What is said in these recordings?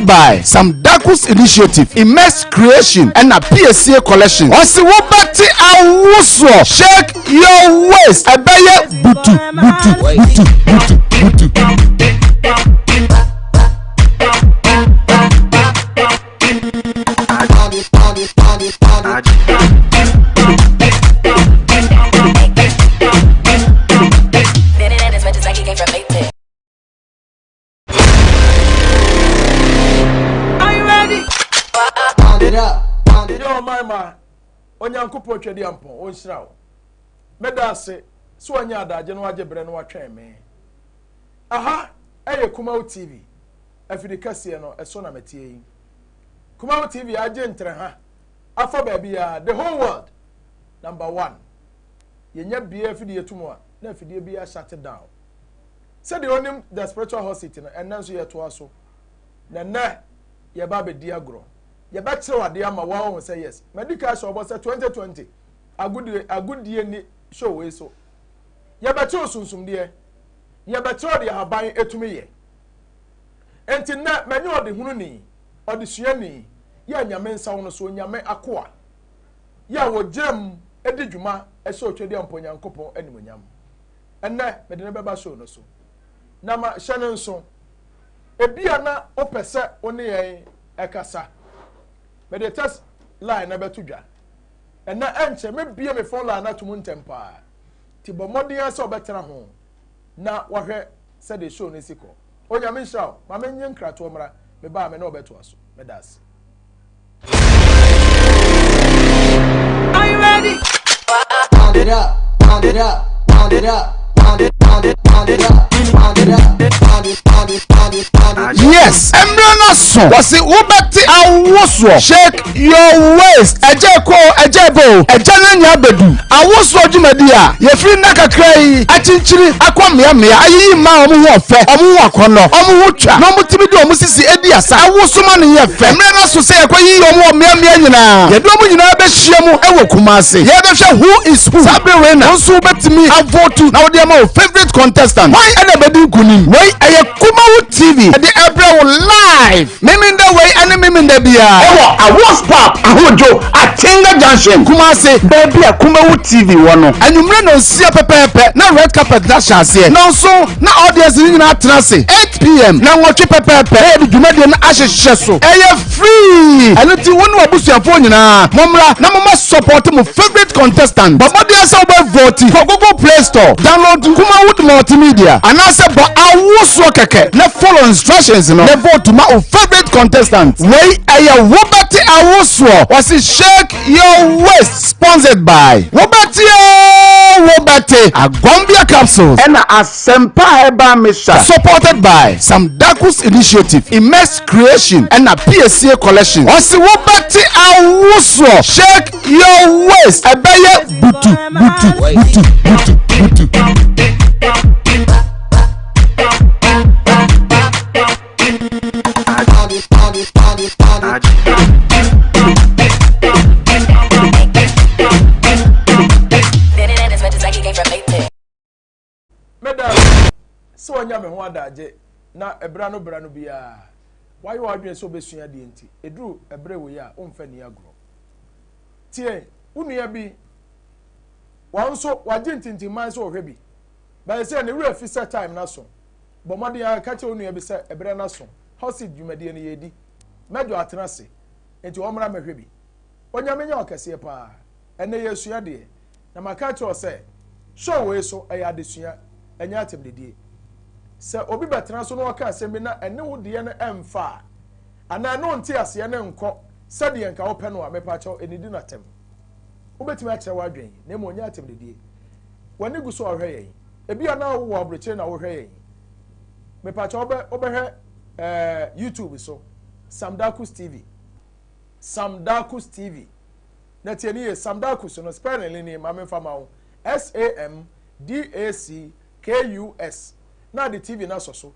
by Sam Dakus Initiative, Immerse Creation ɛna Piesie Collection. Ɔsi wobɛte awosoɔ, shake your waist, ɛbɛyɛ butu butu butu butu butu. Are you ready? Yɛ ɔman ma Onyankopɔn Twɛdi Ampɔn ɔnhyira wo. Mɛda ase sɛ wanya adagye no wagye berɛ no watwɛn me. Aha ɛyɛ Kumawu TV afidi kɛseɛ no ɛso na meteɛ yi. Kumawu TV agye ntrɛha afa baabi a the whole world number one. Yɛnya bie afidie to mu a na afidie bi shut down. Sɛdeɛ onim the spiritual hot seat no, ɛnnɛ nso yɛtoa so. Na nnɛ yɛba abɛdi agorɔ. Yɛbɛkyerɛw adeɛ ama wɔn sɛ yes. Madi ka ahyɛ ɔbɔ sɛ 2020 agodie agodie ni show wei so. Yɛbɛkyerɛw sunsumdeɛ. Yɛbɛkyerɛw deɛ ahaban etumi yɛ. Nti nnɛ mɛnyɛ ɔde ni, ɔde suani, yɛ Nyame nsa no so, Nyame akoa. Yɛ a wɔgyina mu di dwuma ɛhyɛ Otwadi Ampo Nyankopɔn animonyam. Ɛnnɛ mede ne bɛba show no so. Na ma hyɛ no nso. Ebia na wopɛ sɛ wo ne yɛn ɛkasa. Mede text line na bɛto dwa. Ɛnɛ ɛnkyɛ mebie me phone line ato mu ntɛm paa. Ti bɔ mmɔden sɛ ɔbɛtena ho na wahwɛ sɛdeɛ show no si kɔ. Onyame nhyira wo. Ma menye nkratoɔ mmra. Mebaa me ne ɔbɛtoa so. Meda ase. Are you ready? Pound it up, pound it up, pound it up, pound it, pound it, pound it up, pound it up, pound it, pound it, pound it, pound it. Yes, mmerɛ no so, wɔsi wobɛte awosoɔ, shake your waist, ɛgya kɔ, ɛgya bo, ɛgya no nya abɛdu awosoɔ dwumadi a yɛfiri nna kakra yi akyinkyini akɔ mmeammea ayiyi mmaa a wɔn ho ɔfɛ, wɔn ho akɔnnɔ, wɔn ho twa na wɔn tumi de wɔn sisi edi asa awoso ma no yɛ fɛ. Mmerɛ no so sɛ yɛkɔ yiyi wɔn wɔ mmeammea nyinaa, yɛde wɔn nyinaa bɛhyia mu ɛwɔ Kumase. Yɛbɛhwɛ who is who. Saa bere wei na wɔn nso wobɛtumi avote na wɔde ama wo favourite contestant. Wɔn ɛna bɛdi nkunim. Wei ɛyɛ Kumawu TV ɛde ɛbrɛ wo live Memenda wei ɛne Memenda biara ɛwɔ Awards Park, Ahodwo, Atenga Junction, Kumase, baabi a Kumawu TV wɔ no. Anwummerɛ 6:30 pɛpɛɛpɛ na red carpet na hyɛ aseɛ. 7:00 na audience no nyinaa tena ase. 8 p.m. na 8:00 pɛpɛɛpɛ na yɛde dwumadie no ahyehyɛ so. Ɛyɛ free, ɛno nti wo ne w'abusuafoɔ nyinaa mommra na momma support mo favourite contestant. Bɔ mmɔden sɛ wobɛ vote. Kɔ Google Play Store, download Kumawood Multimedia anaasɛ bɔ awosoɔ kɛkɛ na follow instructions no na vote ma wo favourite contestant. Wei ɛyɛ Wobɛte Awosoɔ, wɔsi shake your waist, sponsored by Wobɛte o Wobɛte Agombia Capsules ɛna Asɛmpa Herbal Mixture. Supported by Sam Dakus Initiative, Immerse Creation ɛna Piesie Collection. Wɔsi wobɛte awosoɔ, shake your waist, ɛbɛyɛ butu butu butu butu butu. Pound it, pound it, pound it, pound it. Been as much as like he came from Maytag. Meda sɛ wanya me ho adagye na ɛbra no bra no biara wayɛ w'adwene sɛ wobɛsua adeɛ, nti ɛduru ɛberɛ wei a womfa ni agorɔ. Tie, wo nua bi wɔn nso wagye ntintimman sɛ ɔhwɛ bi bɛyɛ sɛ ne werɛ fi sɛ time no so. Bɔ mmɔden a ka kyerɛ wo nua bi sɛ ɛberɛ no so, hot seat dwumadie no yɛdi mɛdwo atena ase, nti ɔmmra mɛhwɛ bi. Onyame nyɛ ɔkɛseɛ paa. Ɛnɛ yɛsua deɛ na maka kyerɛ wo sɛ show wei so ɛyɛ adesua, ɛnyɛ atɛmdidie. Sɛ obi bɛtena so na ɔka asɛm bi na ɛne wo deɛ no ɛmfa a, anaa ɛne wo nte aseɛ ne nkɔ sɛdeɛ nka wopɛ no a, mepakyɛw, ɛnidi no atɛm. Wobɛtumi akyerɛ w'adwen na mmom ɔnyɛ atɛmdidie. W'ani gu so a ɔhwɛ yɛn, ebi a na wowɔ aburokyire na wohwɛ yɛn, mepakyɛw, wobɛhwɛ YouTube so, Sam Dakus TV, Sam Dakus TV. Na tie ni yɛ Sam Dakus no spelling ni, maame nfa ma wo: SAMDACKUS na de TV na sɔ so.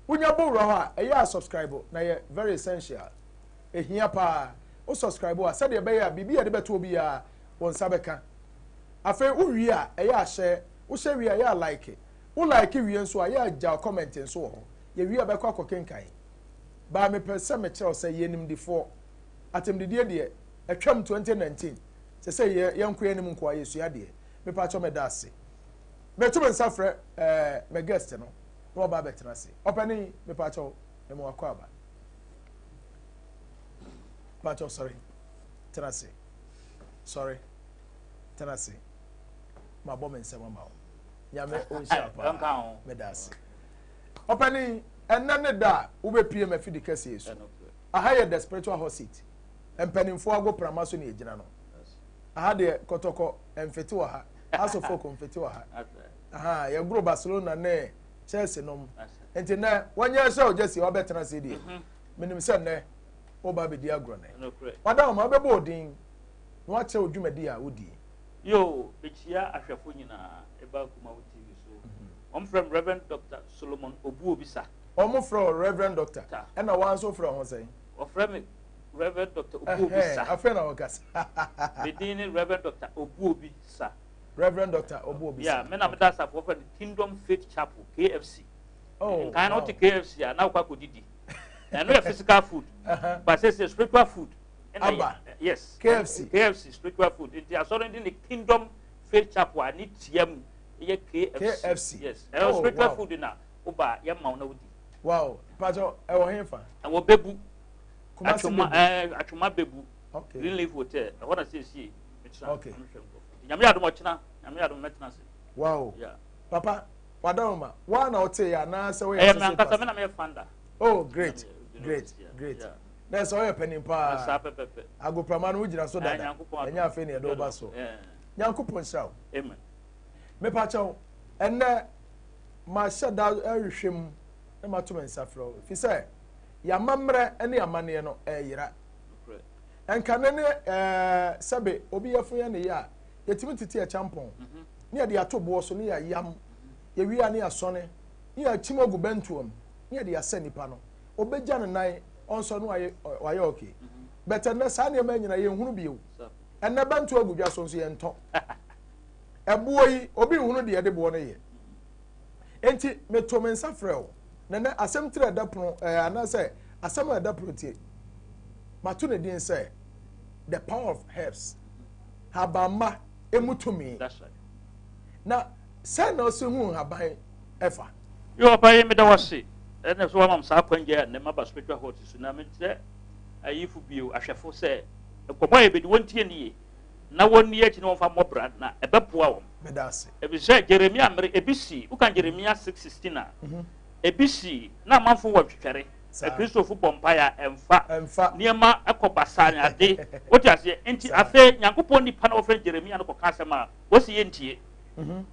Wonya bɔ wura hɔ a, ɛyɛ a subscribe na yɛ very essential, ehia paa. Wo subscribe a, sɛdeɛ ɛbɛyɛ a biribi a yɛde bɛto obiara wɔn nsa bɛka. Afei wowie a, ɛyɛ ahyɛ wohyɛ wie a, ɛyɛ a like. Wo like wie nso a, ɛyɛ a gya comment nso wɔ hɔ. Yɛwie a, bɛkɔ akɔ kenkan. Baa mepɛ sɛ mekyerɛ wo sɛ yɛ nimdefoɔ. Atɛmdidie deɛ, atwam 2019. Sɛ sɛ yɛ yɛnko yɛn anim nkoa yɛsua adeɛ. Mepakyɛw meda ase. Meto me nsa frɛ ɛɛ me guest no na waba abɛtena ase. Ɔpanin, mepakyɛw, mema wakɔ aba. Mepakyɛw sɔre, tena ase. Sɔre, tena ase. Mabɔ me nsam ama wo. Nyame ɔnhyira paa. Meda ase. Ɔpanin, ɛnnɛ ne da a wobɛpue m'afidi kɛseɛ yi so. Aha yɛ the spiritual hot seat. Mpanimfoɔ agoprama so na yɛgyina no. Aha deɛ kɔtɔkɔ mfete wɔ ha. House of Folk mfete wɔ ha. Aha yɛgoro Barcelona ne Chelsea nom. Nti nnɛ wɔnyɛ sɛ ɔgya sie wabɛtena ase deɛ. Mhm. Menim sɛ nnɛ woba abɛdi agorɔ nnɛ. Wada wɔn a wobɛbɔ odin na wakyerɛ wo dwumadi a wodie. Yoo, mekyia ahwɛfo nyinaa ɛba Kumawu TV so. Wɔn frɛ me Reverend Doctor Solomon Obuobisa. Wɔn frɛ wo Reverend Doctor. Ɛna wɔn nso frɛ ho sɛn? Wɔfrɛ me Reverend Doctor Obuobisa. Afei na wɔkasa. Me din ne Reverend Doctor Obuobisa. Reverend Doctor Obuobisa. Yeah, me na meda asafo wɔfrɛ no Kingdom Faith Chapel KFC. Oh, Nkan no wote KFC a na wokɔ akɔdidi. Ɛno yɛ physical food. But sɛ sɛ spiritual food. Aba. Yes. KFC. KFC spiritual food. Nti asɔre no de ne Kingdom Faith Chapel a ne tia mu yɛ KFC. KFC. Yes. Ɛyɛ oh, spiritual wow. food na woba yɛ ma wo na wodi. Wow. Pacho, ɛwɔ he fa? Ɛwɔ Bebu. Kumasi Bebu. Ɛɛ Atwoma Bebu. Okay. Green Leaf Hotel. Ɛhɔ na siesie. Metra. Okay. Nyame adom ɔkyena. Nyame adom mɛtena ase. Wow. Yeah. Papa, wadawoma. Wa na ɔte ya na sɛ woyɛ associate pastor. Ɛyɛ me ankasa me na meyɛ founder. Oh, great. Great. Great. Yeah. Na sɛ ɔyɛ panin paa. Saa pɛpɛpɛ. Agoprama no wogyina so dada. Ɛnyɛ afei na yɛde wo ba so. Nyankopɔn nhyira wo. Amen. Mepakyɛw, ɛnnɛ mahyɛ da rehwehwɛ mu na mato me nsa frɛ wo, efisɛ yɛn amammerɛ ne amanneɛ no ɛreyera. Ɛnka ne ɛɛ sɛbe obi yɛfo yɛ ne yɛ a, yɛtumi tete ɛkyampɔn mhm. ne yɛde ato boɔ so ne yɛayam, mhm. yɛwie a ne yɛasɔne, ne yɛakyim agu bɛntoa mu, ne yɛde asɛ nipa no. Obɛgya ne nan ɔnsɔ no wayɛ wayɛ okay. Mhm. Bɛtɛ nnɛ saa nneɛma nyina yɛnhunu bio. Ɛnnɛ bɛntoa agu dwa so nso yɛntɔ. Ɛboɔ yi, obi nhunu deɛ ɛde boɔ no yɛ. Enti meto me nsa frɛ wo. Na nɛ asɛm tiri a ɛda pono ɛɛ anaasɛ asɛm a ɛda pono tie. Mato ne din sɛ The Power of Herbs. Habamma emu tumi. Na sɛn na ɔsi hu nhaban ɛfa? Yo, papa yi meda wase ɛna so wama saa kwangya a nnɛ maba spiritual hot so na mekyerɛ ayifo bio ahwɛfo sɛ nkɔmmɔ a yɛbɛdi wɔntie ne yie. na wɔnni akyi na wɔmfa mmɔ bra, na ɛbɛboa wɔn. Meda ase. Efisɛ Jeremia mmere, ebi sii, woka Jeremia 6:16 a, mhm. ebi sii, na amanfo wɔ ntwetwɛre. Kristofo bɔ mpae a ɛmfa. Ɛmfa. Nneɛma ɛkɔ basaa ne ade. Wote aseɛ? Nti afei Nyankopɔn nipa na wɔfrɛ Jeremia no kɔka asɛm a wɔsi yɛ ntie. Mhm.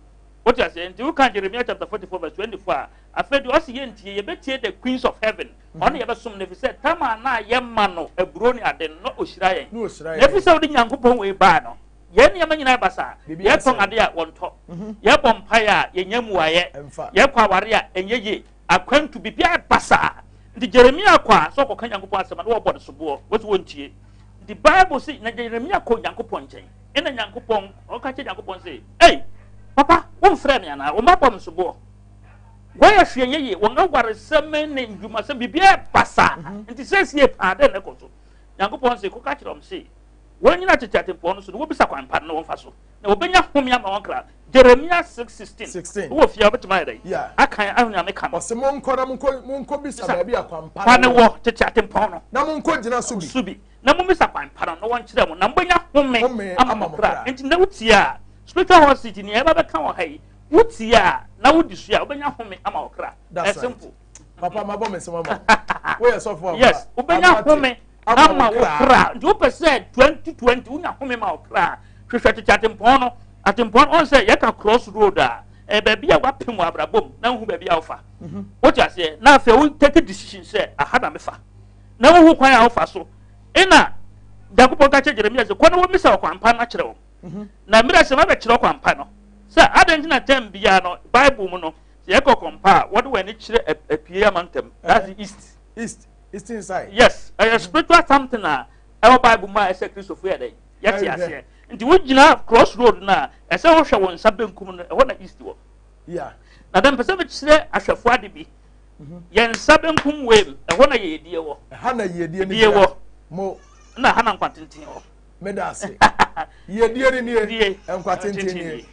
Wote aseɛ? Nti woka Jeremia chapter 44 verse 24 a, afei deɛ ɔsi yɛ ntie, yɛbɛtie the queens of heaven. Ɔno na yɛbɛsom no, efisɛ tam a na yɛma no aburow ne ade no, na ohyira yɛn. Na efi sɛ wode Nyankopɔn wei bae no, yɛn nneɛma nyinaa yɛ basaa. Yɛtɔn ade a, wɔntɔ. Mhm. Yɛbɔ mpae a, yɛnya mmuaeɛ. Yɛkɔ aware a, ɛnyɛ yie. Akwantu, biribiara yɛ basaa. Nti Jeremia kɔ a, sɛ ɔkɔka Nyankopɔn asɛm a, na wɔbɔ no soboɔ, wɔsi wɔntie. Nti Bible se, na Jeremia kɔ Nyankopɔn nkyɛn. Ɛna Nyankopɔn, ɔka kyerɛ Nyankopɔn se, Ei, papa, womfrɛɛ me anaa? Wo mma bɔ me soboɔ. Wɔyɛ hwee nyɛ yie, wɔn awaresɛm ne ndwumasɛm biribiara yɛ basaa. Mhm. Nti sɛsie paa dɛn na ɛkɔ so? Nyankopɔn se kɔka kyerɛ wɔn se wɔnyina tete atempɔn no so na wɔbisa kwan pa no na wɔmfa so na wɔbɛnya home ama wɔn kra. Jeremia 6:16. 16. Wowɔ fie a wobɛtumi ayɛ dɛn? Yeah. Akan ahu nea meka no. Ɔse monkɔ na monkɔ monkɔ bisa baabi a kwan pa no wɔ tete atempɔn no. Na monkɔ gyina so bi. So bi. Na mommisa kwan pa no na wɔnkyerɛ mo na mobɛnya home ama mo kra. Nti na wotie a spiritual hot seat nea ɛba bɛka wɔ ha yi Wo tie a na wo di so a wobɛnya home ama wo kra. That's right. Simple. Papa mabɔ me nsɛm ama wo. Woyɛ sɔfo ampa. Yes, wobɛnya home ama wo kra. Nti wopɛ sɛ 2020 wonya home ma wo kra. Hwehwɛ tete atempɔn no. Atempɔn ɔn sɛ yɛka cross road a, ɛyɛ baabi a wapem wɔ abrabɔ mu na wohu baabi a wofa. Mhm. Wote aseɛ? Na afei wo take decision sɛ aha na mefa. Na wohu kwan a wofa so. Ɛna Nyankopɔn ka kyerɛ Jeremia sɛ kɔ na wɔmmisa ɔkwan pa no akyerɛ wɔn. Mhm. Na mmerɛ sɛ mabɛkyerɛ ɔkwan pa no sɛ adɛn nti na tɛm biara no Bible mu no sɛ yɛkɔ kɔmpa a wɔde wɔn ani kyerɛ apue amantam that's the east. East eastern side. Yes ɛyɛ mm-hmm. spiritual something a ɛwɔ Bible mu a ɛsɛ Kristofo yɛ dɛ yɛte aseɛ nti wogyina cross road no a ɛsɛ wohwɛ wɔn nsa benkum no ɛhɔ na east wɔ. Yeah. Na dɛm pɛ sɛ mekyerɛ ahwɛfo ade bi. Yɛn nsa benkum wei mu, ɛhɔ na yɛyɛdie wɔ. Ɛha na yiedie ne wɔ. Mo. Na ha na nkwa tenten wɔ. Meda ase. Yiedie ne nie, nkwa tenten nie.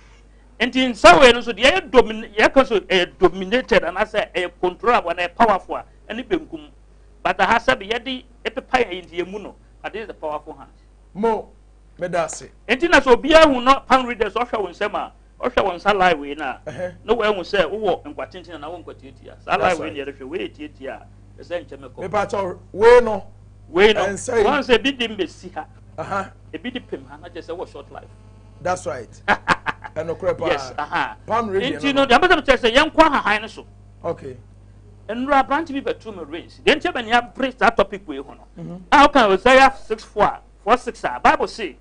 Nti nsa wei no nso deɛ ɛyɛ domin yɛka so ɛyɛ dominated anaasɛ ɛyɛ controllable anaa ɛyɛ powerful a ɛne benkum. But aha sɛbi yɛde epepa yɛn nti yɛn mu no, but this is the powerful hand. Mo, meda ase. Nti na sɛ obiara hu no palm readers ɔhwɛ wo nsam a ɔhwɛ wo nsa line wei no a na wahu sɛ wowɔ nkwa tenten anaa wowɔ nkwa tiatia. Saa line wei na yɛde hwɛ, wei yɛ tiatia a ɛsɛ nkyɛ mɛkɔ. Mepa kyɛw, wei no. Wei no, wɔn sɛ ebi de mbɛsi ha, ebi de pem ha na kyerɛ sɛ wɔ short life. That's right. Ɛnokorɛ paa. Yes, aha. Palm reading. Nti no, deɛ mpɛ sɛ mekyerɛ sɛ yɛnkɔ ahahan no so. Okay. Nnura aberante bi bɛtu me race. Deɛ nti a m'ani abere saa topic wei ho no. A woka Hosea 6 4 4 6 a, Bible se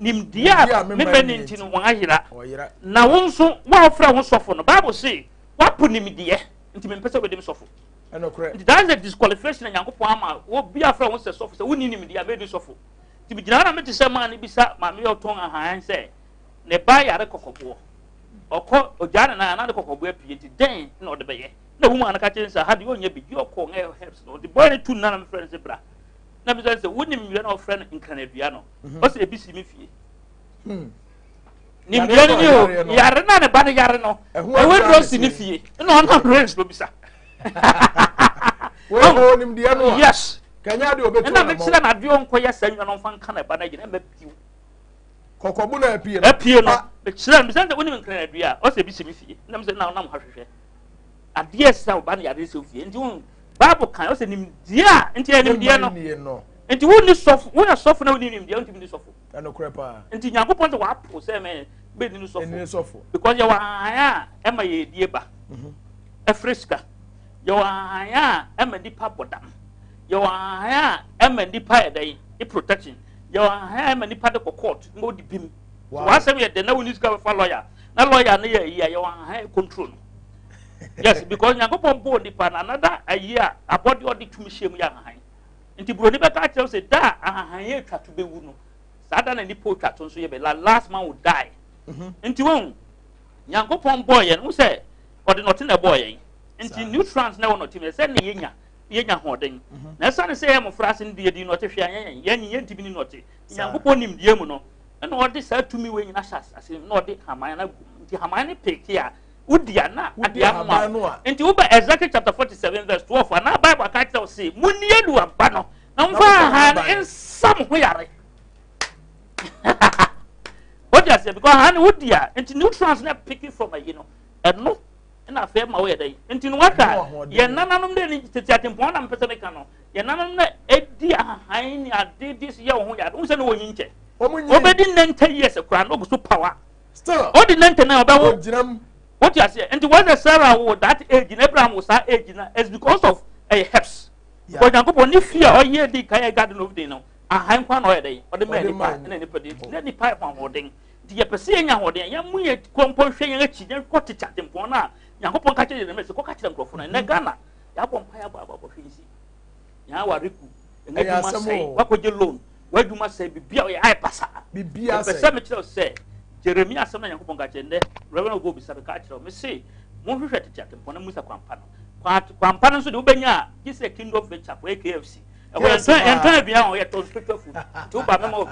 nimdeɛ a mema ni nti no wɔn ayera. Na wo nso wo a wofrɛ ho sɔfo no, Bible se woapo nimdeɛ nti mempɛ sɛ wobɛdi me sɔfo. Nti that is a disqualification a Nyankopɔn ama wo bi a frɛ ho sɛ sɔfo sɛ wonni nimdeɛ a mɛdi sɔfo. Nti megyina hɔ na mete sɛ maa no bisa maame yɛ ɔtɔn ahan sɛ ne ba yare kɔkɔboɔ. Ɔkɔ ogyaa ne nan anaa ne kɔkɔboɔ apue nti dɛn na ɔde bɛyɛ? Na woman no ka kyerɛ no sɛ ha deɛ ɔnyɛ bi gye ɔkɔ ŋɛ herbs no. Ɔde bɔɔ ne tu nna na mefrɛ no sɛ bra. Na bisa sɛ wonim nnua na ɔfrɛ no nkranadua no. Ɔsɛ ebi si me fie. Nimdeɛ no ni o, yare na ne ba no yare no, ɛho aduro si ne fie. Ɛna ɔnam range no bisa. Wɔn nimdeɛ no a. Yes. Kanya de obetu na mekyerɛ na adeɛ ɔnkɔ yɛ saa nnwa no ɔmfa nka ne ba no agyina ɛmɛ bio. Kɔkɔbo na apie no. Apie no. Mekyerɛ no bisa sɛ wonim nkranadua a ɔsɛ ebi si me fie. Na mesɛ na ɔnam ha hwehwɛ. Adeɛ ɛsɛ wo ba no yare sɛ wo fie. Nti wo Bible kan ɔsɛ nimdeɛ a nti ɛyɛ nimdeɛ no. Nti wo ni sɔfo, wo yɛ sɔfo na wo ni nimdeɛ, wontumi ni sɔfo. Ɛnokorɛ paa. Nti Nyankopɔn sɛ wapo sɛ mɛ bɛ ni sɔfo. Ɛni sɔfo. Because yɛwɔ ahan a ɛma yɛ die ba. Ɛfrɛ sika. Yɛwɔ ahan a ɛma nipa bɔ dam. Yɛwɔ ahan a ɛma nipa yɛ dɛn e protection. Yɛwɔ ahan a ɛma nipa de kɔ court ma odi bim. Wow. W'asɛm yɛ dɛ na wo ni sika bɛfa lawyer na lawyer no yɛ ayi a yɛwɔ ahan control no. Yes, because Nyankopɔn bɔɔ nipa na another ayi a abɔde ɔde tumi hyɛ mu yɛ ahahan. Nti buroni bɛka akyerɛ wo sɛ da a ahahan yɛ atwa to bɛwu no, saa da na nipa otwa to nso yɛ bɛ la last man will die. Nti wɔn Nyankopɔn bɔɔ yɛn, wo sɛ ɔde nɔte na ɛbɔɔ yɛn. Nti nutrients na ɛwɔ nɔte mu ɛsɛ ne yɛnya yɛnya ahoɔden. Na ɛsane sɛ yɛ mmɔfra ase no deɛ yɛdi nɔte hwee anyɛ yɛn, yɛn yɛntumi ni nɔte. Nyankopɔn nimdeɛ mu no, ɛna ɔde saa tumi wei nyina hyɛ ase na ɔde haman no agu. Nti haman no peke a wodi a na Wodi ade ama ahaban no a. Nti wobɛ Ezekiel chapter 47 verse 12 a na Bible aka kyerɛ wo se munni aduaba no na momfa momfa ahan no ahaban. nsa mo ho yare. Wode aseɛ because ahan no wodi a nti nutrients na picking from ayi no ɛno na afei ma woyɛ dɛn nti no wahwɛ Ɛma a ahoɔden. yɛn nananom dɛ ne tete atempɔn na mepɛ sɛ meka no yɛn nananom na ɛdi ahahan ne ade de yɛ wɔn ho yare wohu sɛ ne wɔnyi nkyɛ Wɔn nyi. wɔbɛdi 90 years koraa na ɔgu so power Still. ɔdi 99 ɔbɛwo Ogyina mu. What you say? Nti wɔn sɛ Sarah wo that age na Abraham wo saa age na it's because of ɛyɛ herbs. Yeah. Because Nyankopɔn ne fie a ɔyɛ di kan yɛ garden of Eden no ahan kwan na ɔyɛ dɛ ɔde maa Ɔde nipa maa ɛna nipa di na nipa yɛ ho ahoɔden. Nti yɛpɛ sɛ yɛnya ahoɔden yɛn mu yɛ kɔmpɔ nhwɛ yɛn akyi yɛn kɔ tete atempɔn no a Nyankopɔn ka kyerɛ Yeremia sɛ kɔka kyerɛ nkurɔfo no ɛnɛ Ghana yɛabɔ mpa yɛabɔ abɔ abɔ hwɛ nsi. Yɛn aware gu yɛn Ɛyɛ adwuma asɛm sɛe o. wakɔgye loan w'adwuma sɛe biribi a ɔyɛ ayɛ basaa. Biribiara Mepɛ sɛe. sɛ mekyerɛ wo sɛ Jeremia asɛm na Nyankopɔn ka kyerɛ nnɛ Reverend Ogo bisa meka akyerɛ wo mese monhwehwɛ tete atempɔn na musa kwampa no kwampa no nso de wobɛnya a gye sɛ Kingdom Faith Chapel ɛyɛ KFC ɛhɔ KFC yɛntɔn paa. yɛntɔn aduan hɔ yɛtɔn spiritual food nti woba mɛma wo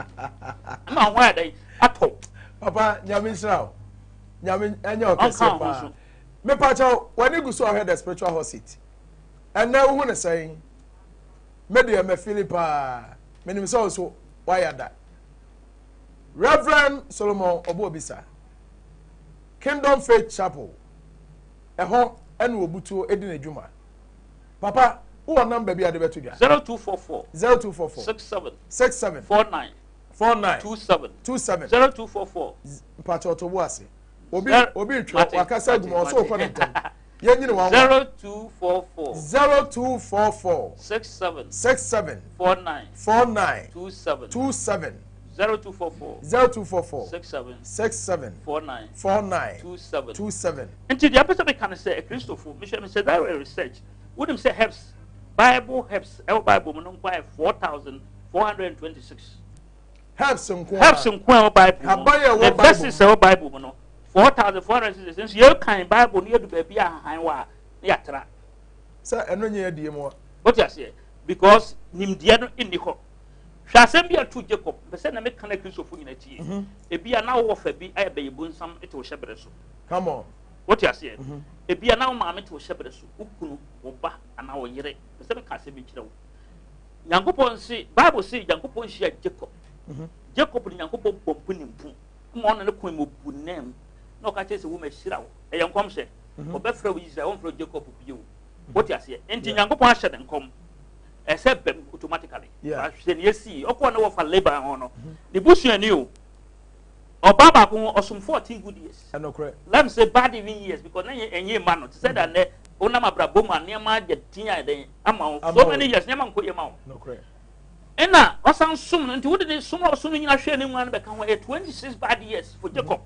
ma ho ayɛ dɛn atɔ Papa nyame nhyira wo. Nyame ɛnyɛ Ɔnka ɔkɛseɛ wo ho paa. so. Mepa kyɛw w'ani gu so ɔhwɛ the spiritual hot seat. Ɛnɛ wohu ne sɛn? Me deɛ mafili paa. Menim sɛ wo so woayɛ da. Reverend Solomon Obuobisa, Kingdom Faith Chapel, ɛhɔ ɛna obutuo edi n'adwuma. Papa, wowɔ number bi a de bɛto dwa? 0244 0244 67 67 49 49 27 27 0244 mpakyɛ ɔtɔ bo ase. Obi obi retwerɛ Mate, wakasa agu mu mate, ɔsɛ ɔkɔ ne mate. ntɛm. Yɛnyini wɔn wa. 0244 0244 67 67 49 49 27 27 0244 0244 67 67 49 49 27 27. Nti deɛ mpɛ sɛ meka no sɛ Kristofo mehyɛ mehyɛ that research wonim sɛ herbs Bible herbs ɛwɔ Bible mu no nko ayɛ 4426 Herbs nko herbs ara. nko a ɛwɔ Bible mu Haban a ɛwɔ the Bible verses mu. ɛwɔ Bible mu no 4426 nso yɛkan Bible no yɛdu baabi a ahahan wɔ a ne yɛatra. Sɛ ɛno nyɛ adie mu a. Wote aseɛ? Because nimdeɛ no nni hɔ. Hwɛ asɛm bi a ɛtoo Jacob. Mepɛ sɛ na meka na Kristofo nyina tie. Ebi a na wo wɔfa bi ayɛ bɛyɛbonsam te wo hyɛberɛ so. Come on. Wote aseɛ? Ebi a na wo maame te wo hyɛberɛ so, wo kunu, wo ba, anaa wo yere. Mepɛ sɛ meka asɛm bi kyerɛ wo. Nyankopɔn se, Bible se Nyankopɔn hyia Jacob. Jacob ne Nyankopɔn bɔ mpu ne mpu. Ma ɔne no koe ma obu nam. Na ɔka kyerɛ sɛ, wo mahyira wo. Ɛyɛ nkɔmhyɛ. Wɔbɛfrɛ wo Israel, wɔmfrɛ wo Jacob bio. Wote aseɛ? Nti Nyankopɔn ahyɛ ne nkɔm. Ɛsɛ bɛm automatically. Hwɛ nea esii. Ɔkɔɔ ne wɔfa Laban hɔ no, ne busuani o. Ɔbaa baako ho ɔsom 14 good years. Let me say bad even years because na ɛnyɛ mma no. Te sɛ da nnɛ wonam abrabɔ mu a nneɛma agye din a ɛdɛn ama wo. So many years nneɛma nkɔ yie ma wo. Ɛna ɔsan som no nti wode ne som a ɔsom no nyina hwɛ ne nwa no bɛka ho ɛyɛ 26 bad years for Jacob.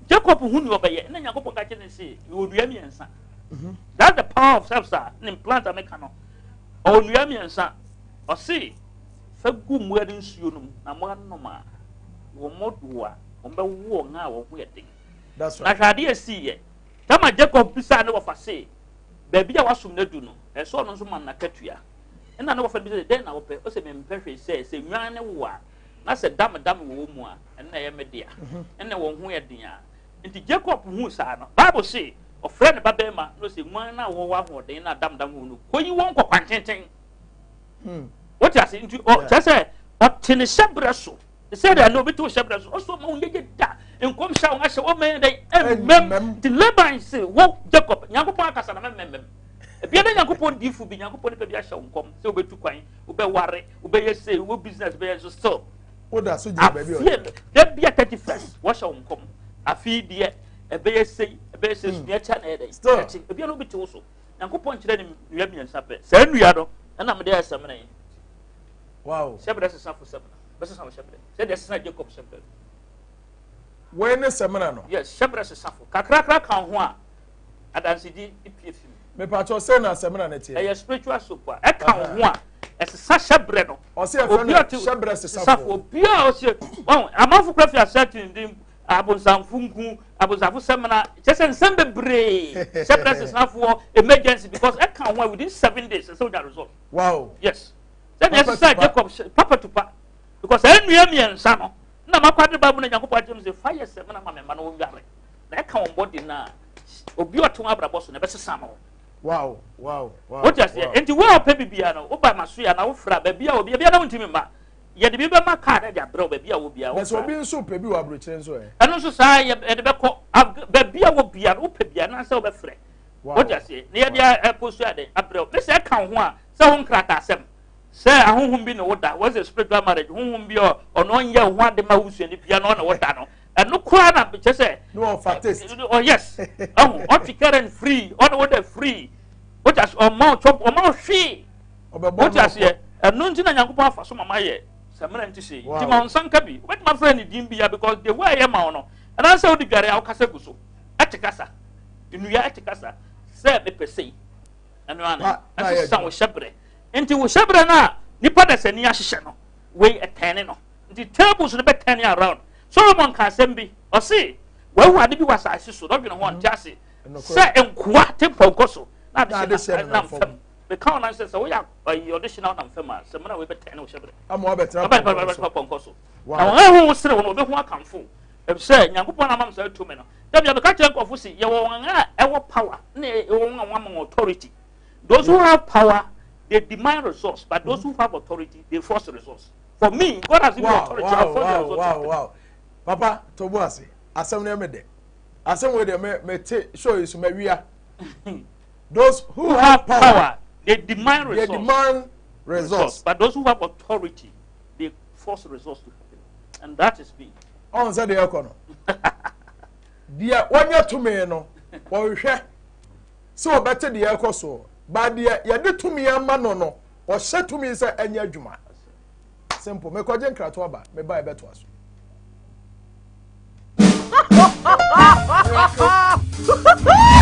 Jacob hu nea ɔbɛyɛ ɛna Nyankopɔn ka kyerɛ no se mewɔ nnua mmiɛnsa. That's the power of self saa ne plant a meka no. Ɔwɔ nnua mmiɛnsa. Ɔse fa gu mmoa no nsuo no mu na mmoa no nom a wɔn wo a wɔn bɛwo wɔn a wɔn ho yɛ den. Na hwɛ adeɛ a ɛsiiɛ. Tama Jacob bisaa ne wɔfa se baabi a wasom no adu no ɛsɛ ɔno nso ma no n'akatua. Ɛna ne wɔfa no bisa sɛ dɛn na wopɛ? Ɔse mempɛ hwee sɛ sɛ nnwan no wo a na sɛ dam dam wɔ wɔn mu a ɛno na ɛyɛ me dea. Ɛna wɔn ho yɛ den a. Nti Jacob huu saa no, Bible se ɔfrɛɛ ne babarima na ɔse nguan no a wɔwɔ ahoɔden na dam dam wɔ no, kɔyi wɔn kɔ kwantenten. Wote ase? Nti kyerɛ sɛ ɔte ne hyɛberɛ so. Sɛ deɛ na obi te wo hyɛberɛ so, ɔso ɔma wo yɛyɛ da nkɔmhyɛ a wɔn ahyɛ wɔn mɛn dɛ ɛmmɛm. Nti Laban se wo Jacob, Nyankopɔn akasa na mɛmmɛmmɛm. Ebia na Nyankopɔn diifo bi, Nyankopɔn nipa bi ahyɛ wo nkɔm sɛ wobɛtu kwan, wobɛware, wobɛyɛ sei, wo business bɛyɛ nso still. Woda so gyina baabi a ɔyɛ. Da bia 31st wɔhyɛ wo nkɔm. Afei deɛ ɛbɛyɛ sei, ɛbɛyɛ sei, nua kyɛ na ɛyɛ dɛ. Still. Ɛkyi, ebia na obi te wo so. Nyankopɔn kyerɛ ne nua mmiɛnsa pɛ. Saa nua no, ɛna mede ayɛ samina yi. Wow. Hyɛbrɛ sesa fo samina. Bɛsesa wo hyɛbrɛ. Sɛdeɛ ɛsesa Jacob hyɛbrɛ no. Wei ne samina no. Yes, hyɛbrɛ sesa fo. Kakrakra ka ho a, adansedi pie fi mu. Mepatwɔ sɛ na samina no teɛ. Ɛyɛ spiritual soap a, ɛka wo ho a, ɛsesa hyɛbrɛ no. Ɔsɛ ɛfɛ no hyɛbrɛ sesafo. Obi a ɔsɛ, wɔn amanfo kura fi ase tendenden abonsamfo nku, abonsamfo sɛmina, kyɛ sɛ nsɛm bebree hyɛbrɛ sesafoɔ emergency because ɛka ho a within 7 days ɛsɛ onya result. Yes. Sɛdeɛ ɛsesa Jacob papa tupa because saa nnua mmiɛnsa no na makɔ ade ba mu na Nyankopɔn akyerɛ me sɛ fa yɛ sɛmina ma me mma no wɔnware na ɛka wɔn bɔde no a obi a ɔte wɔn abrabɔ so na ɛbɛsesa no. Wote aseɛ? Nti wo a wopɛ biribiara no woba ma so yɛ anaa wofra baabi a obi baabi a na wontumi mma yɛde bi bɛma kaa na de abrɛ wo baabi a wɔ biara. Na sɛ obi nso pɛ bi wɔ aburokyire nso ɛ? Ɛno nso saa yɛde bɛkɔ baabi a wɔ biara wopɛ biara na sɛ wobɛfrɛ. Wote aseɛ? Na yɛde ɛpost ade abrɛ wo. Mesɛ ɛka wo ho a sɛ ho nkrataasɛm sɛ ahonhom bi ne wo da, what's a spiritual marriage, honhom bi a ɔno ɔnyɛ wo ho ade ma wo suani bia na ɔne wo da no, ɛno koraa na kyɛ sɛ No ɔfa taste. Oh yes, ɔho ɔtwe current free, ɔne wo da free, wote aseɛ, ɔma wo chop, ɔma wo hwee, wote aseɛ, ɛno nti na Nyankopɔn afa so mama yɛ samina nti sei, nti ma wo nsa nka bi, wobɛtumi afrɛ ne din bia because the way ɛyɛ ma wo no, ɛna sɛ wode dware a wokasa gu so, ɛte kasa, nnua ɛte kasa, sɛ mepɛ sei, ɛno ano, ɛsesa wo hyɛbrɛ. Nti wo hyɛbrɛ no a nipa dasani ahyehyɛ no, wei ɛtɛne no. Nti tables no bɛtɛne around. Solomon ka asɛm bi, ɔse wahu ade bi wɔ asase so, na ɔdwene ho ɔnte ase sɛ nkoa te mpɔnkɔ so na adehye nam fam. Meka wɔn sɛ sɛ woyɛ ayi ɔdehye na ɔnam fam a, sɛ mena wei bɛtɛne wo hyɛbrɛ. Ama wabɛtena pɔnkɔ so. Na wɔn ahu wo sere wɔn, wɔbɛhu akamfo. Efisɛ Nyankopɔn na ama me saa tumi no. Dabi a meka kyerɛ nkurɔfo se yɛwɔ wɔn a ɛwɔ power na yɛwɔ wɔn a wɔama wɔn authority. Those who have power, they demand resource, but those who have authority, they force resource. For me, God has given me authority. I force the resource. Wow. Papa, to bo ase. Asɛm no yɛ me dɛ. Asɛm wei deɛ me me te show yi so ma wia. Those who have power, they demand resource. They demand resource. But those who have authority, they force resource to happen. And that is me. Ɔn sɛ deɛ ɛkɔ no. Deɛ wɔnyɛ tumi no, wɔhwehwɛ sɛ wɔbɛte deɛ ɛkɔ soɔ. Ba deɛ yɛde tumi ama no no, ɔhyɛ tumi sɛ ɛnyɛ adwuma. Simple. Mekɔgye nkrato aba, meba ɛbɛtoa so.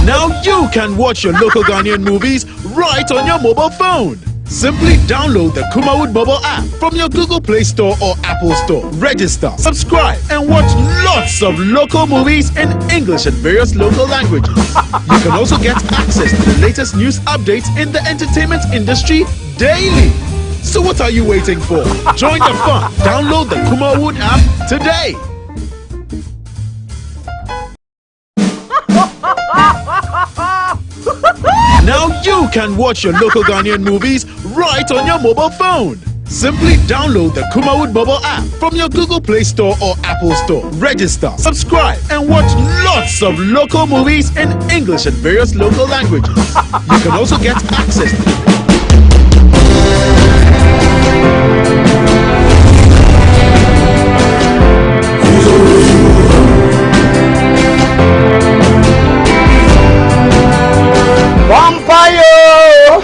Now you can watch your local Ghanaian movies right on your mobile phone. Simply download the Kumawood mobile app from your Google Play Store or Apple Store. Register, subscribe, and watch lots of local movies in English and various local languages. You can also get access to the latest news updates in the entertainment industry daily. So what are you waiting for? Join the fun. Download the Kumawood app today. Now you can watch your local Ghanaian movies right on your mobile phone. Simply download the Kumawood mobile app from your Google Play Store or Apple Store. Register, subscribe, and watch lots of local movies in English and various local languages. You can also get access Bɔ mpaeɛ o,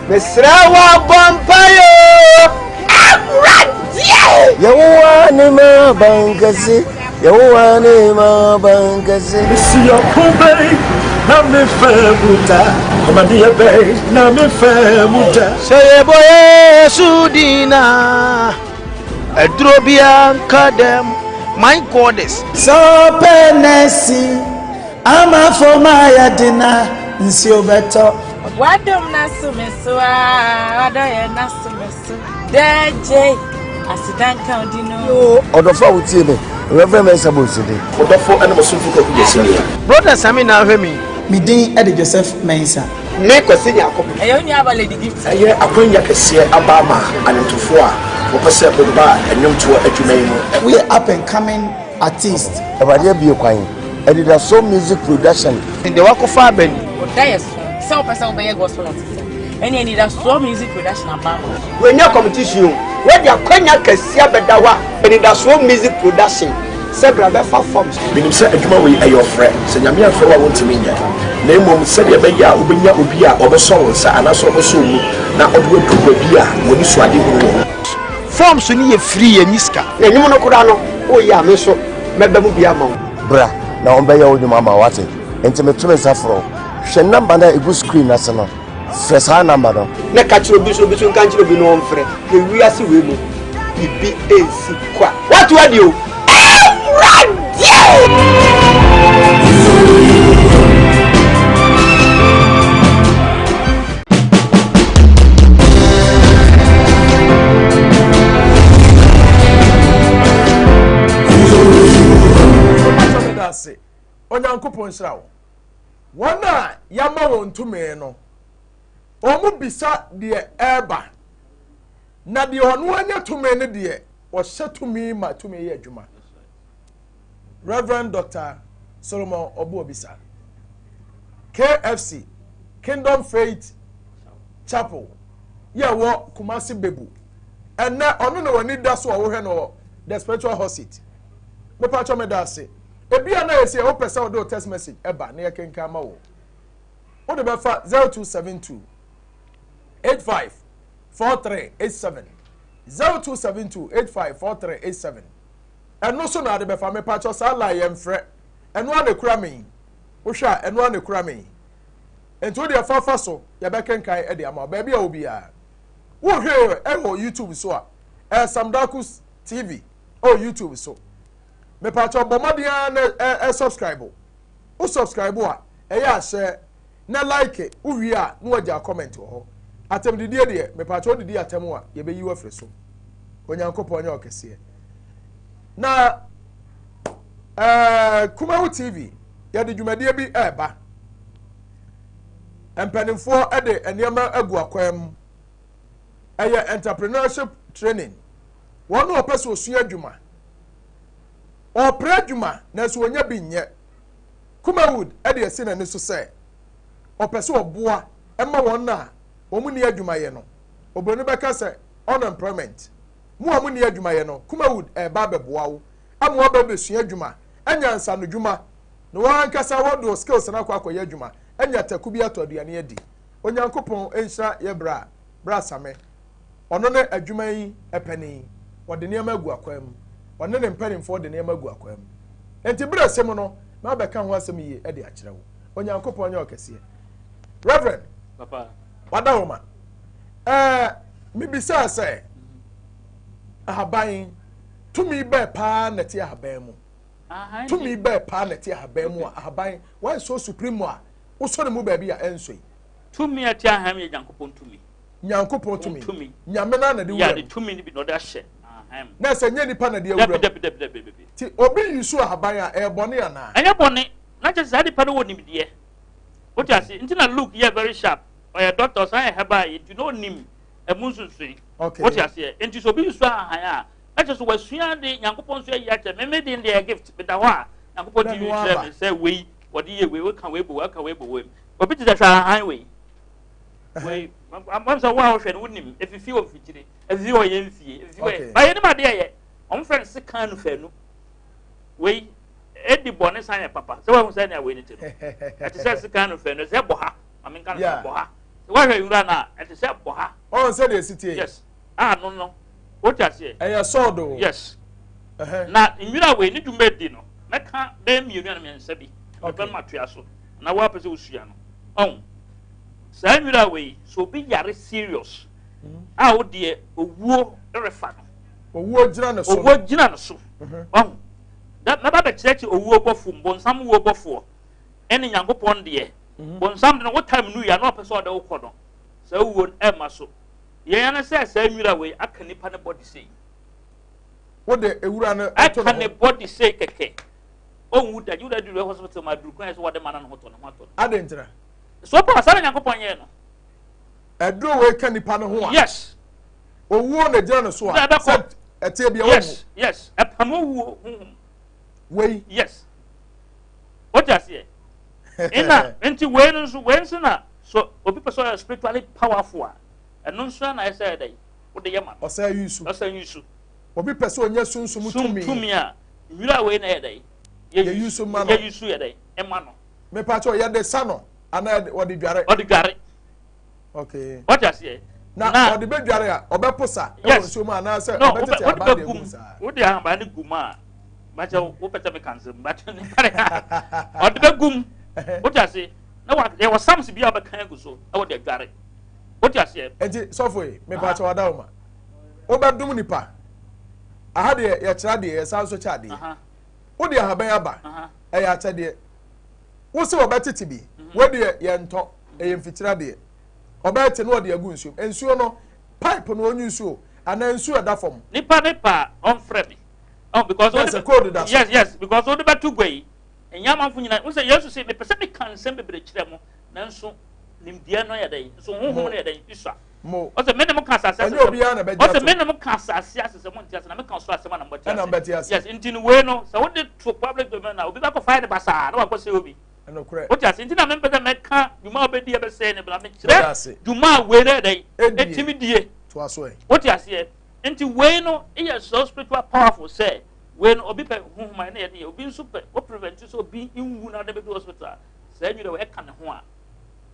mesrɛ wo bɔ mpaeɛ o, Awurade. Yehowa ne m'abankɛse, Yehowa ne m'abankɛse. Mesi ɔko bɛn na me fɛ mu da, ɔmadeɛ bɛn na me fɛ mu da. Sɛ yɛbɔ Yesu din a, aduro biara nka dɛm, my goddess. Sɛ ɔpɛ nɛɛsi amafo ma yɛde na nsuo bɛtɔ. Wadom na so me so a, wadɔ yɛ na so me so. Dɛgye, aseda nka odi no. Yoo, ɔdɔfo a wotie me, Reverend Mensah Bonsu de. Ɔdɔfo ne mo somfo Kwaku Gyasi nie. Brother Sammy na ahwɛ me. Me din de Joseph Mensah. Me Kwasi Nyarko. Ɛyɛ wo nuaba Lady Gift. Ɛyɛ akwannya kɛseɛ aba ama anwontofoɔ a wɔpɛ sɛ wɔba nnwomtoɔ adwuma yi mu. Woyɛ up and coming artist. Awurade abue kwan. Anidasoɔ Music Production. Deɛ wakɔfa aba ni. Ɔda yɛ so sɛ wopɛ sɛ wobɛyɛ gospel artist a, ɛne Anidasoɔ Music Production aba ama wo. Wei nyɛ competition o, wei de akwanya kɛseɛ abɛda hɔ a Anidasoɔ Music Production sɛ bra bɛfa forms. Menim sɛ adwuma wei ɛyɛ ɔfrɛ, sɛ Nyame amfrɛ wo a wontumi nyɛ, na mmom sɛdeɛ ɛbɛyɛ a wobɛnya obi a ɔbɛsɔ wo nsa anaasɛ ɔbɛsɔ wo mu na ɔde wo aduru baabi a w'anisoadehunu wɔ. Forms no yɛ free, yɛnnye sika. Na nnwom no koraa no woyɛ a me nso mɛba mu bi ama wo. Bra na wɔbɛyɛ wo nnwuma ama wo, woate? Enti meto me nsa frɛ wo. Hwɛ nɔmba no a ɛgu screen no ase no, frɛ saa nɔmba no. Na ka kyerɛ obi nso, obi nso nka nkyerɛ obi na ɔmfrɛ. Na wiase wei mu, biribi nsi kwa. Woato adi o! Awurade! Onyankopɔn nhyira wo. Wɔn a yɛama wɔn tumi no, wɔn bisa deɛ ɛreba, na deɛ ɔno anya tumi no deɛ, ɔhyɛ tumi ma tumi yɛ adwuma. Reverend Dr. Solomon Obuobisa, KFC, Kingdom Faith Chapel, yɛ wɔ Kumasi Bebu. Ɛnɛ ɔno na w'ani da so a wohwɛ no wɔ The Spiritual Hot Seat. Mepatwɔ meda ase. Ebia na yɛsɛ wopɛ sɛ wode wo text message ɛba na yɛkenkan ma wo. Wode bɛfa 0272 85 4387 0272 85 4387 ɛno so na ade bɛfa mepatwɔ saa line yɛmfrɛ ɛno a na ekura me yi wohwɛ a ɛno a na ekura me yi nti wode ɛfa fa so yɛbɛkenkan ɛde ama baabi a obiara wohwɛ ɛwɔ YouTube so a ɛyɛ Samdakus TV ɛwɔ YouTube so mepatwɔ bɔ mmɔden ara na ɛ ɛ subscribe wo subscribe a ɛyɛ ahyɛ na like wowie a na wagya comment wɔ hɔ atɛmdidie deɛ mepatwɔ wodidi atɛm a yɛbɛyi wo afiri so Onyankopɔn nyɛ ɔkɛseɛ na ɛɛ Kumawu TV yɛde dwumadie bi ɛɛba mpanimfoɔ ɛde nneɛma agu akwan mu ɛyɛ entrepreneurship training wɔn a wɔpɛ sɛ osua adwuma ɔpere adwuma nanso wɔnya bi nyɛ Kumawood ɛde asi n'ani so sɛ ɔpɛ sɛ ɔboa ɛma wɔn a wɔn ni adwumayɛ no obroni bɛka sɛ unemployment mo a mo ni adwumayɛ no Kumawood ɛreba abɛboa wo ama waba abɛsua adwuma anya nsanodwuma na wɔn ankasa wɔde skills no akɔ akɔyɛ adwuma anya taku bi atɔ aduane adi Onyankopɔn nhyira yɛ bra bra Same ɔno ne adwuma yi panin ɔde nneɛma agu akwan mu ɔne ne mpanimfoɔ de nneɛma agu akwan mu nti berɛ sɛ mu no na abɛka ho asɛm yie de akyerɛ wo Onyankopɔn nyɛ ɔkɛseɛ Reverend. Papa. Wada wo ma. Ɛɛ mebisaa sɛ ahaban tumi bɛɛ paa na ɛte ahaban mu. Tumi bɛɛ paa na ɛte ahaban mu a ahaban why so supreme a wosɔ ne mu baabi a ɛnsɔ yi. Tumi a ɛte ahaban mu yɛ Nyankopɔn tumi. Nyankopɔn tumi. Tumi. Nyame na na de wura mu. Yɛ de tumi no bi na ɔde ahyɛ ahaban mu. Na ɛsɛ nyɛ nipa na de awura mu. Dabi dabi dabi dabi. Ti obi yi so ahaban a ɛyɛ bɔne anaa? Ɛnyɛ bɔne. Na kyerɛ sɛ saa nipa no wɔ nimdeɛ. Wote ase? Nti na Luke yɛ very sharp. Ɔyɛ doctor, ɔsan yɛ herbal yi, nti na onim ɛmu nsunsuin. Okay. Wote aseɛ? Nti sɛ obi nsu ahahan a, na kyerɛ sɛ wasua ade, Nyankopɔn nso ayi akyerɛ me. Me de deɛ yɛ gift, meda hɔ a, Nyankopɔn tumi kyerɛ me sɛ wei, wɔde yɛ wei, woka wei bɔ wei, woka wei bɔ wei. Obi te sɛ hwɛ ahahan wei. Wei, wɔn sɛ wo a wohwɛ no, wonim, efifi wɔ mfikyire, efifi wɔ yɛn fie, efifi wɔ yɛn, ba yɛnim adeɛ yɛ. Wɔn frɛ no sekan nufanu. Wei, edi bɔne san yɛ papa. Sɛ wahu sɛ nea wei ne te no, ɛte sɛ sekan nufanu, ɛsɛ bɔ ha. Maame nka no sɛ bɔ ha. Sɛ woahwɛ nwura no a, ɛte sɛ bɔ ha. Ɔn sɛ deɛ ɛsi tie. Yes. A no no. Wote aseɛ? Ɛyɛ sɔɔdo. Yes. Na nwura wei ne dwuma di no, mɛka bɛyɛ mmienu anaa mmiɛnsa bi. Mɛpɛ no matoa so. Na woapɛ sɛ wosua no. Ɔn. Saa nwura wei, sɛ obi yare serious a wo deɛ owuo refa no. Owuo gyina ne so. Owuo gyina ne so. Ɔn. Mɛba bɛkyerɛkyerɛ owuo bɔfo, bonsam wuo bɔfoɔ. ɛne Nyankopɔn deɛ. Mhm. Bonsam de no wo time no wia na ɔpɛ sɛ ɔde wo kɔ no. Saa wuo no ɛmma so. Yɛn ara sɛ saa nwura wei aka nipa ne body sei. Wode ewura no ɛto ne ho. Ɛka ne body sei kɛkɛ. Ɔnwu da gye wode aduru hospital ma aduru kwan sɛ wɔde ma no ne ho tɔ ne ho atɔ no. Ade ntina. So pa saa na Nyankopɔn yɛɛ no. Aduro wei ka nipa ne ho a. Yes. Owuo na gyina ne so a. Sɛ ɛteɛ bi a wɔnwu. Yes yes ɛpam owuo honhom. Wei. Yes. Wote aseɛ? Ɛna nti wei no nso wei nso na so obi pɛ sɛ ɔyɛ spiritually powerful a ɛno nso na ɛsɛ ɛdɛ wode yɛ ma no. Ɔsɛ yi su. Ɔsɛ yi su. Obi pɛ sɛ ɔnya sunsum tumi. Tumi a nwura wei na yɛ dɛ. Yɛ yi su ma no. Yɛ yi su yɛ dɛ ɛma no. Mepa kyɛw yɛ de sa no anaa wɔde dware. Ɔde dware. Okay. Wate aseɛ? Na ɔde bɛdware a ɔbɛposa wɔ nsuo mu anaasɛ ɔbɛtete aban de agu mu saa. Wode ahaban no gu mu a bakyɛ wopɛ sɛ meka nsɛm bakyɛ ne pare a ɔde bɛgu mu. Wote ase? Na yɛwɔ psalms bi a wobɛka agu so na wɔde adware. Wote aseɛ? Nti sɔfo yi mepa kyɛ wada wo ma wobɛdom nipa aha deɛ yɛkyerɛ adeɛ yɛsan nso kyɛ adeɛ wode ahaban aba ɛyɛ akyɛdeɛ wo sɛ wɔbɛtete bi mhm. wo deɛ yɛntɔ ɛyɛ mfikyire adeɛ ɔbɛte na ɔde agu nsuo mu nsuo no pipe no ɔnyi nsuo anaa nsuo ɛda fam. Nipa ne pa ɔnfrɛ mi oh because ɔde bɛ code da so yes yes because ɔde bɛ to gua yi ɛnyɛ amanfo nyinaa n sɛ Yesu sɛ mepɛ sɛ meka nsɛm bebree kyerɛ mo nanso nimdeɛ no yɛ dɛn nso honhom no yɛ dɛn isua mo ɔsɛ me ne mo ka asase ase ɛnyɛ obiara na bɛgye ato ɔsɛ me ne mo ka asase ase sɛ mo nte ase na meka ɔsoro asɛm a na mo bɛte ase yes nti no wei no sɛ wode to public domain na obi bɛkɔ fa yɛ ne basaa na wakɔ sɛ obi Nokorɛ. Wote ase? Nti na mempɛ sɛ mɛka dwuma a wobɛdi ɛbɛsɛe no bra mekyerɛ dwuma a wei no ɛdɛn ɛtumi die. Toa so ɛ. Wote aseɛ? Nti wei no yɛ so spiritual powerful sɛ wei no obi pɛ honhom a ɛna yɛde yɛ obi nso pɛ wo prevent sɛ obi nwu na ɔde bɛdu hospital a saa nwura wɔ ɛka ne ho a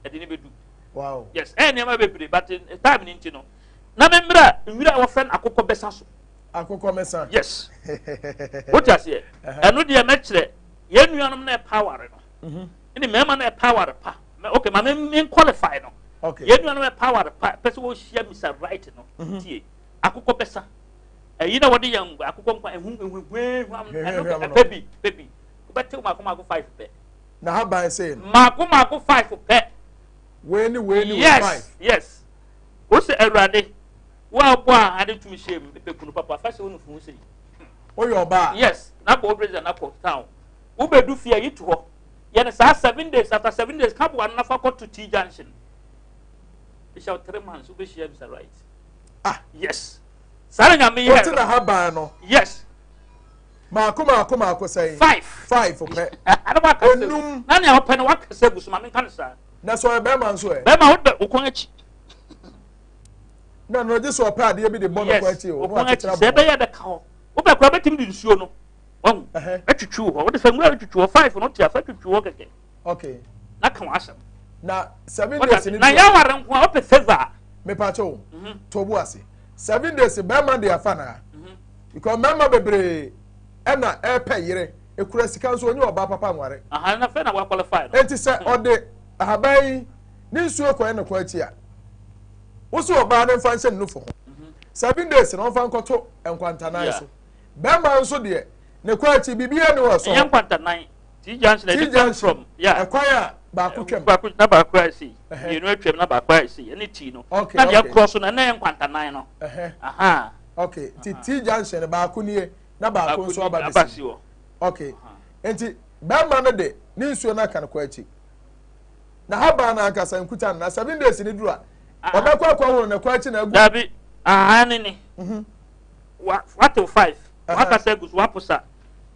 ɛde ne bɛdu. Wow. Yes, ɛyɛ nneɛma bebree but eh, time ne nti no na memmra nwura a wɔfrɛ no akokɔ bɛsa so. Akokɔ mɛsa. Yes. Wote aseɛ? Ɛno deɛ mɛkyerɛ Yɛn nuanom na ɛpa aware no. Mhm. Ɛne mmarima na ɛpa aware pa. Okay, ma me me qualify no. Okay. Yɛn nuanom ɛpa aware pa pɛ sɛ wɔhyia Mr. Right no. Mhm. Tie. Akokɔ bɛsa. Ɛyi na wɔde yɛn akokɔ nkwa ehu ehu ehu ɛno pɛ bi pɛ bi. Wobɛtew mako mako five pɛ. Na ha ban sɛ no. Mako mako five pɛ. Wei ni wei ni wei five. Yes yes. Wosɛ awurade wo a wobɔ a ade tumi hyɛ mu pɛ kunu papa fa hyɛ wo nufu ho sɛ yi. Woyɛ ɔbaa. Yes, na kɔ prison na kɔ town. Wobɛdu fie a yi to hɔ. Yɛ no saa 7 days after 7 days ka boa no na fa kɔ to T junction. Ehyɛ 3 months wobɛhyia Mr. Right. Ah. Yes. Saa na nyame yɛ. Wote na ha ban no. Yes. Maako maako maako sɛn. Five. Five pɛ. Ana waka sɛ. Enum. Na nea ɔpɛ no waka sɛ gu so maame nka no saa. Na sɛ ɔyɛ bɛrima nso ɛ. Bɛrima wode bɛ okɔn akyi. Na no gye sɛ ɔpɛ adeɛ bi de bɔ ne kɔn akyi o. Yes, okɔn akyi sɛ ɛbɛyɛ bɛka hɔ. Wobɛ kora bɛtumi de nsuo no wahu atwitwi hɔ. Wode fɛ nwura twitwi hɔ five no te afa twitwi hɔ kɛkɛ. Okay. Na ka w'asɛm. Na 7 days ni. Na yɛ aware nko a wopɛ favour a. Mepa kyɛw. To bo ase. 7 days bɛrima de afa na. Because mmarima bebree ɛna ɛpɛ yere ekura sika nso onye ɔbaa papa nware. Aha na fɛ na wa qualify no. Eti sɛ ɔde ahaban yi ne nsuo kɔɛ ne kɔn akyi a. Wosi ɔbaa no nfa nhyɛ ne nufo ho. 7 days na ɔnfa nkɔto nkwantanan so. Bɛrima nso deɛ, ne kɔ akyi biribiara ni wɔ so. Ɛnyɛ nkwantanan. T junction. T junction from yeah. Ɛkwan a baako twam. Baako na baako ayɛ sei. Mmienu atwam na baako ayɛ sei. Ɛne T no. Okay. Na deɛ korɔ so no, ɛna yɛ nkwantanan no. Aha. Okay. Ti T junction baako nie na baako nso aba besi. Hɔ. Okay. Nti bɛrima no de ne nsuo no aka no kɔ akyi. Na haban no ankasa nkuta no na 7 days ni duru a, ɔbɛkɔ akɔ ahoro na kɔ akyi na agu. Dabi, aha ne ne. Wa watew five. Wakasa agu so, waposa.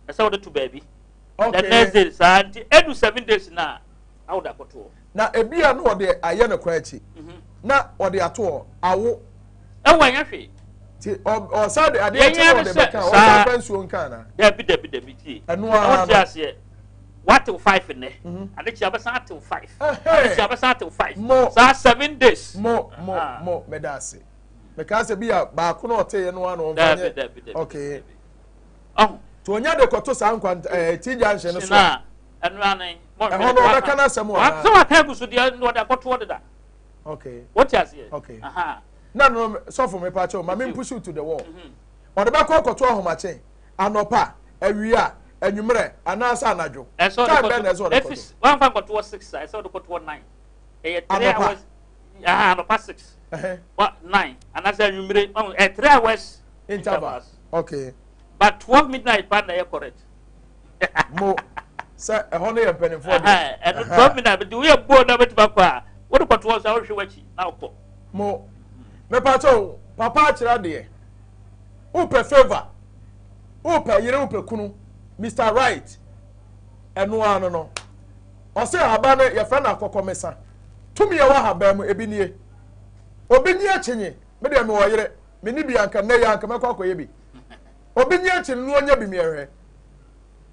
Ɛsɛ wɔde to baabi. Okay. The next day saa nti edu 7 days na awo da kɔtoɔ. Na ebi a na ɔde ayɛ ne kwan akyi na ɔde ato hɔ awo. Ɛwɔ ɛnyɛ hwee. Ti ɔsa de adeɛ akyi na ɔde bɛka ɔsa fɛ nsuo nka na. Dabi, dabi, dabi, tie. Ɛno ara no. Ɔte aseɛ, watew five nnɛ. Ade kyi abɛsan atew five. Ade kyi abɛsan atew five. Mo saa 7 days. Mo mo mo, mɛda ase. Mɛka sɛ bi a baako na ɔte yɛ no ano ɔnfa nyɛ. Dabi, dabi, dabi. Okay. Ɔho. Tí onya de kɔto saa nkwan T junction no so. Sina ɛnu anan. Ɛhɔ no ɔbɛka n'asɛm wɔ ha. Sɛ waka egu so deɛ, ɔde akɔtoɔ deda. Okay. Wote aseɛ? Okay. Na no sɔfo, mi pa kyɛw, maame push you to the wall. Ɔde bɛkɔ akɔto ahomakye, anɔpa, awia, anwummerɛ anaasɛ anadwo? Ɛsɛ ɔde Time bɛn na ɛsɛ kɔto ɔde efi kɔto? Wɔnfa nkɔtoɔ 6 a, ɛsɛ ɔde kɔtoɔ 9. Ɛyɛ 3 Anɔpa. hours. Aha, anɔpa 6. Wa 9 anaasɛ anwummerɛ ɔn ɛ 3 hours interval. Okay. But 12 midnight pa na ɛyɛ correct. Mo sɛ ɛhɔ no yɛ mpanimfoɔ deɛ. Ɛno 12 midnight de woyɛ boo na wobɛtumi akɔ a, wode kɔtoɔ sɛ wohwɛ w'akyi na wokɔ. Mo mepatɔ papa akyerɛ adeɛ. Wopɛ favour, wopɛ yere, wopɛ kunu, Mr Right, ɛno ara no. Ɔsɛ ahaban no yɛfrɛ no akɔkɔmesa. Tumi a ɛwɔ ahaban mu ebi nie. Obi nyi akyinye, me deɛ mewɔ yere, me ni bi anka nnɛ yi anka mɛkɔ akɔyɛ bi. Obi nyi akyinye no ɔnyɛ bi miɛhwɛ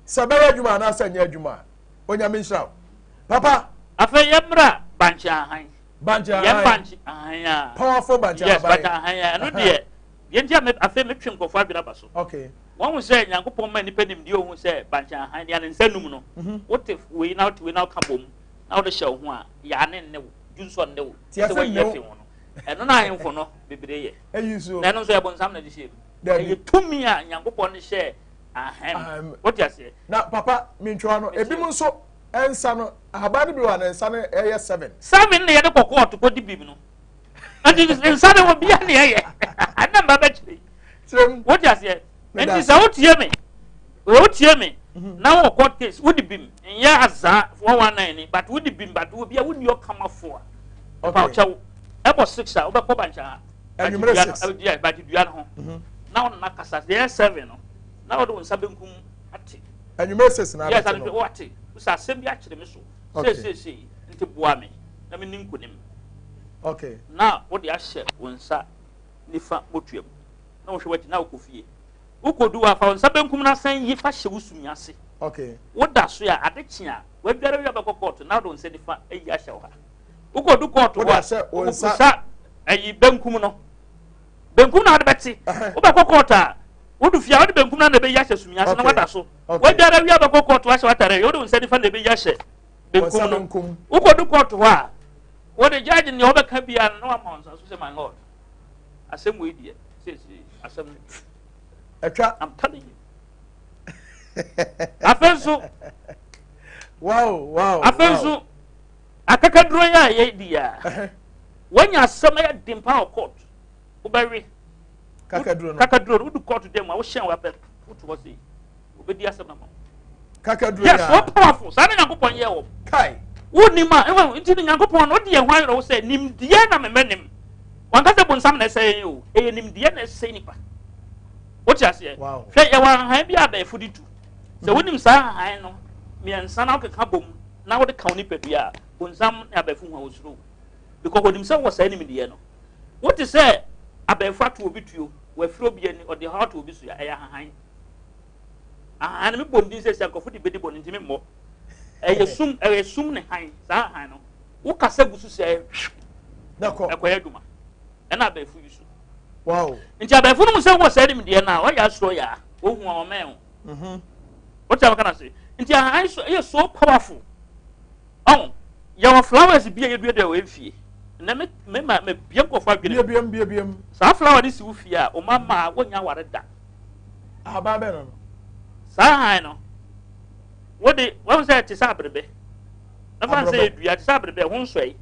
sɛ bɛyɛ adwuma anaasɛ nyɛ adwuma a. Onyame nhyira wo, papa. Afei yɛmmra bankye ahan. Bankye ahan. Yɛn bankye ahan a. Powerful bankye ahan. Yes, bankye ahan a, ɛno deɛ yɛn ti a afei metwe nkurɔfoɔ adwene aba so. Okay. Wɔn ho sɛ Nyankopɔn ma nipa nimdeɛ, ohun sɛ bankye ahan deɛ ne nsa num no. Wote wei na wote wei na woka bom na wode hyɛ wo ho a, yaa ne nne wo dwonsɔ nne wo sɛ wɔyi afi ho no. Ɛno na ahemfo no bebree yɛ. Eyi so. Na ɛno nso yɛ bonsam na de hyɛ mu. Ɛyɛ tumi a Nyankopɔn de hyɛ ahan. Wote aseɛ? Na papa, mintwa no, ebi mu nso nsa no, ahaban no bi wɔ a ne nsa no ɛyɛ seven. Seven na yɛde kɔ kɔɔto kɔ di bim no. Nti nsa no wɔ bia ne ɛyɛ ɛna mba bɛkyerɛ yi. Wote aseɛ? Nti sɛ wotie me, wotie me na wɔ court case wodi bim, nyɛ azaa 419 ni, but wodi bim, but wo bia wonni ɔkamafo a ɔpa ɔkyɛw ɛbɔ 6 a, wobɛkɔ bankye Anwummerɛ 6. Bankye dua no ho na wɔn nana kasa deɛ ɛyɛ 7 no na wɔde wɔn nsa benkum ate. Anwummerɛ 6 na yes abɛte no. Wate sɛ asɛm bi akyerɛ me so seeseesei, nti boa me na me ni nkonim. Na wode ahyɛ wo nsa nifa motua mu na wohwɛ w'akyi na wokɔ fie. Wokɔdu hɔ a, fa wo nsa benkum no asan yi fa hyɛ wo sumi ase. Woda so a, ade kye a, wadware wie a bɛkɔ kɔɔto na wode wo nsa nifa ayi ahyɛ wo ha. Wokɔdu kɔɔto Wode hɔ a, ahyɛ wo nsa nsa ayi benkum no, benkum na wode bɛte. Wobɛkɔ kɔɔto a, wodu fie a, wode benkum no na ɛbɛyi ahyɛ sumi ase na wada so. Wadware wie a bɛkɔ kɔɔto ahyɛ w'atare awie, wode wo nsa nifa na ɛbɛyi ahyɛ Wo nsa benkum no. benkum. Wokɔdu kɔɔto hɔ a, wode judge nea ɔbɛka biara no na wama wo nsa so sɛ, "My lord, asɛm wei deɛ, seesei asɛm no atwa." I'm telling you. Afei nso afei nso akakaduro yi a yɛdi a, wanya asɛm ɛyɛ den paa wɔ court, wobɛwe Kakaduro no. Kakaduro no, wodu court dɛm a, wohyɛn wapɛ woto hɔ sei, wobɛdi asɛm no ma wo. Kakaduro. Yes, so powerful saa na Nyankopɔn yɛ wɔ kai. Wonim a ɛwɔ nti no, Nyankopɔn no wode yɛn ho ayerɛ wo sɛ nimdeɛ na memɛ nim wankasa. Bonsam na ɛsɛ yɛn o, ɛyɛ nimdeɛ na ɛsɛ nipa. Wote aseɛ? Hwɛ, yɛwɔ ahahan bi a abɛɛfo de tu sɛ wonim saa ahahan no mmiɛnsa na wokeka bom na wode ka wo nipadua a, bonsam ne abɛɛfo hu a, wɔsuro wo because wɔnim sɛ wɔ saa nimdeɛ no. Wote sɛ abɛɛfo ato obi tuo, wɔafiri obi ani, ɔde haw ato obi so a, ɛyɛ ahahan. Ahahan no mebɔ ndin sɛ nkurɔfo de bɛdi bɔ no ntimi mmɔ. Ɛyɛ sum, ɛyɛ sum ne han. Saa ahahan no, wokasa gu so sɛ ɛkɔyɛ adwuma. Ɛna abɛɛfo yi so nti abɛɛfo no mu sɛ wɔ saa nimdeɛ no a, ɔyɛ asoro yɛ a wɔhu a, ɔmɛn wo. Wote a wɔka no ase nti ahahan so ɛyɛ so powerful. Ɔho yɛwɔ flowers bi a yɛduadua wɔ mfie. Nnɛ me me ma me bie nkurɔfoɔ adwene. Bie biem bie biem. Saa flower no si wo fie a, ɔma ma wonya aware da. Ahaban bɛn no no? Saa han no, wode wɔn sɛ ɛte sɛ aberebɛ. Ɛfa sɛ yɛ dua te sɛ aberebɛ ɛho nsɔe.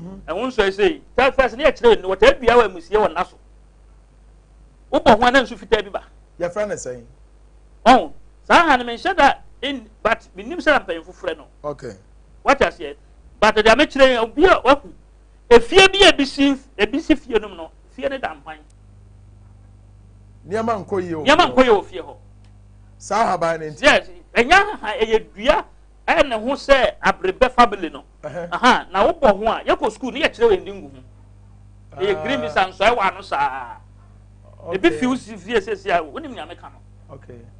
Mhm. Ɛho nsɔe sei. Tɛ fɛs ne yɛkyerɛ ni wɔtaa dua wɔ amusie wɔ nna so. Wobɔ ho a na nsu fitaa bi ba. Yɛfrɛ no sɛn? Ɔn saa han no menhyɛ da in but menim sɛ na mpanyinfo frɛ no. Okay. Wate aseɛ? But deɛ mekyerɛ yi obi a wahu efie bi a ebi si ebi si fie nom no fie no da mpan. Nneɛma nkɔ yie wɔ nneɛma nkɔ yie wɔ fie hɔ. Saa ahaban no nti. Yes, ɛnyɛ ahahan ɛyɛ dua ɛyɛ ne ho sɛ aberebɛ family no. Aha na wobɔ ho a yɛkɔ sukuu ne yɛkyerɛ wɔ ndi ngu ho. Ɛyɛ green bi sa nsɔe wɔ ano saa. Ebi fi wo si fie sɛsi a wonim nea meka no.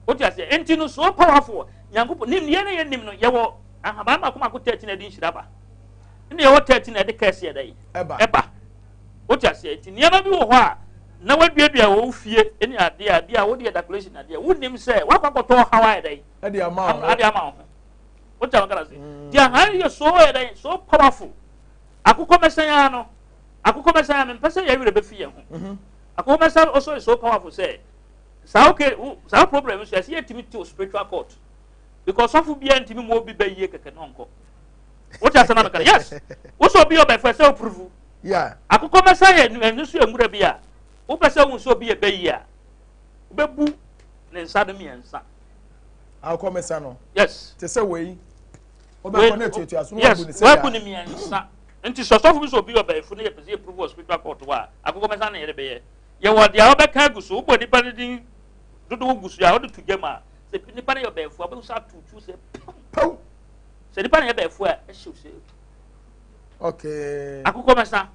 Wote aseɛ? Enti no so powerful Nyankopɔn nim yɛn na yɛnim no yɛwɔ ahaban mako mako 13 na ɛde nhyira ba. Ɛna yɛwɔ 13 na ɛde kɛse ɛdɛ yi. Ɛba. Wote aseɛ? Nti nneɛma bi wɔ hɔ a na waduadua wɔ wo fie ne adeɛ a bi a wode yɛ decoration adeɛ wonim sɛ wakɔ akɔtɔ ɔhaw ayɛ dɛ ɛde ama wo ho. Ɛde ama wo ho. Wote aseɛ kana se? Nti ahan yɛ so yɛ dɛ so powerful. Akokɔ mɛsɛn ara no akokɔ mɛsɛn ara mempɛ sɛ yɛn werɛ bɛfi yɛn ho. Akokɔ mɛsɛn also is so powerful sɛ saa okay saa problem nso ɛsɛ yɛtumi te spiritual court because sɔfo biara ntumi mu obi bɛ yie kɛkɛ na ɔnkɔ wote asɛm na meka yes wosɛ obi yɛ ɔbɛfo ɛsɛ opurufu akokɔ mɛsa yɛ ɛno nso yɛ nwura bi a wopɛ sɛ wohu sɛ obi yɛ bɛ yie a wobɛbu ne nsa no mmiɛnsa akokɔ mɛsa no yes te sɛ wei wobɛkɔ no atuatua so na wabu ne sɛ wabu ne mmiɛnsa nti sɛ ɔsɔfo bi sɛ obi yɛ ɔbɛfo no yɛ pɛ sɛ yɛ prove wɔ spiritual court hɔ a akokɔ mɛsa na yɛde bɛyɛ Yɛwɔ deɛ wobɛka agu so, wobɔ nipa no din dodoɔ gu so a wode to gya mu a, sɛ nipa no yɛ ɔbɛɛfoɔ a wobɛhu sɛ ato tuo sɛ pɛw. Sɛ nipa no yɛ bɛɛfoɔ a ɛhyew sɛ. Okay. Akokɔ bɛsa.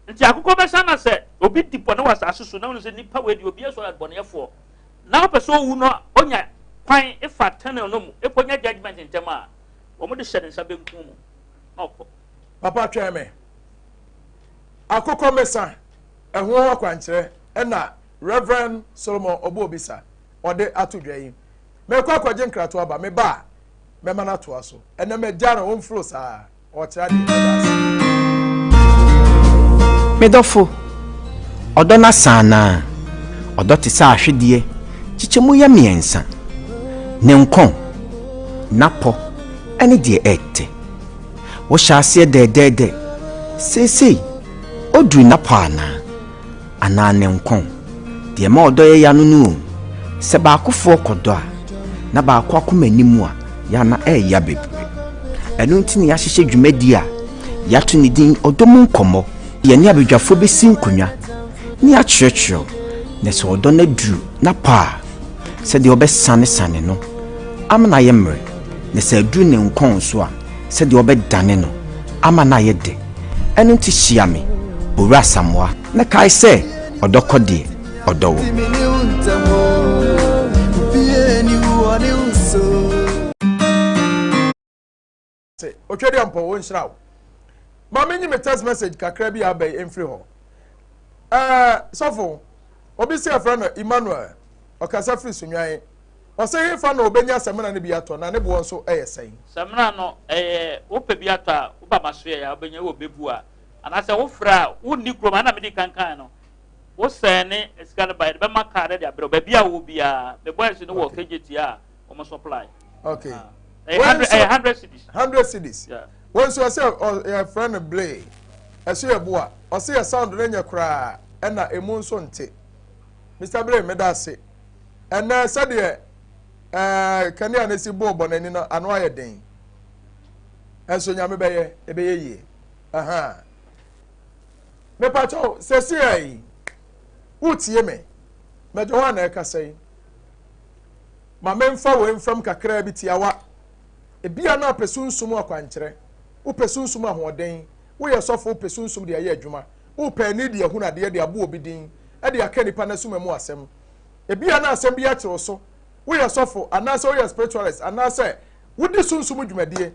Nti akokɔ bɛsa na sɛ obi di bɔne wɔ asase so na wonu sɛ nipa wei deɛ obi asɔ bɔneyɛfoɔ na wopɛ sɛ owu no onya kwan efa tunnel no mu ekɔnya judgement ntɛm a wɔn de hyɛ ne nsa benkum mu na ɔkɔ. Papa twɛn me. Akokɔ mesa. Ɛho akwankyerɛ na Rev. Solomon Obuobisa ɔde ato dwa yi. Merekɔ akɔgye nkratoɔ aba, meba a, mɛma no atoa so. Ɛnnɛ magya no, ɔmfuro saa, ɔrekyerɛ adeɛ. Meda ase. Me dɔfo, ɔdɔ no asa anaa? Ɔdɔ te sɛ ahwedeɛ, kyekyɛ mu yɛ mmiɛnsa, Ne nkɔn, n'apɔ ne deɛ ɛtɛ. Wohyɛ aseɛ dɛɛdɛɛdɛ, seesei Oduru n'apɔ anaa? Anaa ne nkɔn? Deɛ ɛma ɔdɔ yɛ ya no no o. Sɛ baakofoɔ kɔdɔ a, na baako akoma nni mu a, ya na ɛreya bebree. Ɛno nti na yɛahyehyɛ dwumadie a yɛato ne din Ɔdɔ Mu Nkɔmmɔ. Yɛne abadwafoɔ bɛsi nkonnwa na yɛakyerɛkyerɛ wo, na sɛ ɔdɔ no aduru n'apɔ a, sɛdeɛ wobɛsanesane no ama no ayɛ mmerɛ, na sɛ aduru ne nkɔn nso a, sɛdeɛ wobɛdane no ama no ayɛ dɛ. Ɛno nti hyia me, Owura Asamoah, na kae sɛ ɔdɔ kɔ deɛ, ɔdɔ wo. Se Otwedeampɔn ɔnhyira wo. Ma menyi me text message kakra bi a aba yi mfiri hɔ. Ɛɛ sɔfo, obi se yɛfrɛ no Emmanuel, ɔkasa firi Sunyani. Ɔse hefa na ɔbɛnya samina no bi atɔ na ne boɔ nso yɛ sɛn? Samina no ɛyɛ wopɛ bi atɔ a woba masoɛɛ a wobɛnya wɔ Bebu a anaasɛ wofrɛ a wonni kurom a ɛna medi kan kae no wo sɛne sika no ba yɛde bɛma car no de abrɛ wo baabi a wowɔ biara me boys no wɔ KJT a wɔn supply. Okay. Ah. Ɛyɛ hundred cedis. Hundred cedis. Wɔn nso ɛsɛ yɛfrɛ no blay ɛso yɛ boa ɔsɛ yɛ sound no nyɛ koraa ɛna emu nso nte Mr. Blay meda ase. Ɛnnɛ, sɛdeɛ ɛɛ kanea no si bɔɔ bɔ n'ani no, ano ayɛ den. Ɛnso Nyame bɛyɛ, ɛbɛyɛ yie. Aha. Mepakyɛw, sɛsi yi, wotie me, mɛgye hɔ a na ɛkasa yi. Ma memfa wei mfam kakraa bi tiawa. Ebia na apɛ sunsum akwankyerɛ, wopɛ sunsum ahoɔden, woyɛ sɔfo wopɛ sunsum de ayɛ adwuma, wopɛ ani de ahunu adeɛ de abɔ obi din, de aka nipa n'asuma mu asɛm. Ebia na asɛm bi akyere wo so, woyɛ sɔfo anaasɛ woyɛ spiritualist anaasɛ wodi sunsum dwumadie,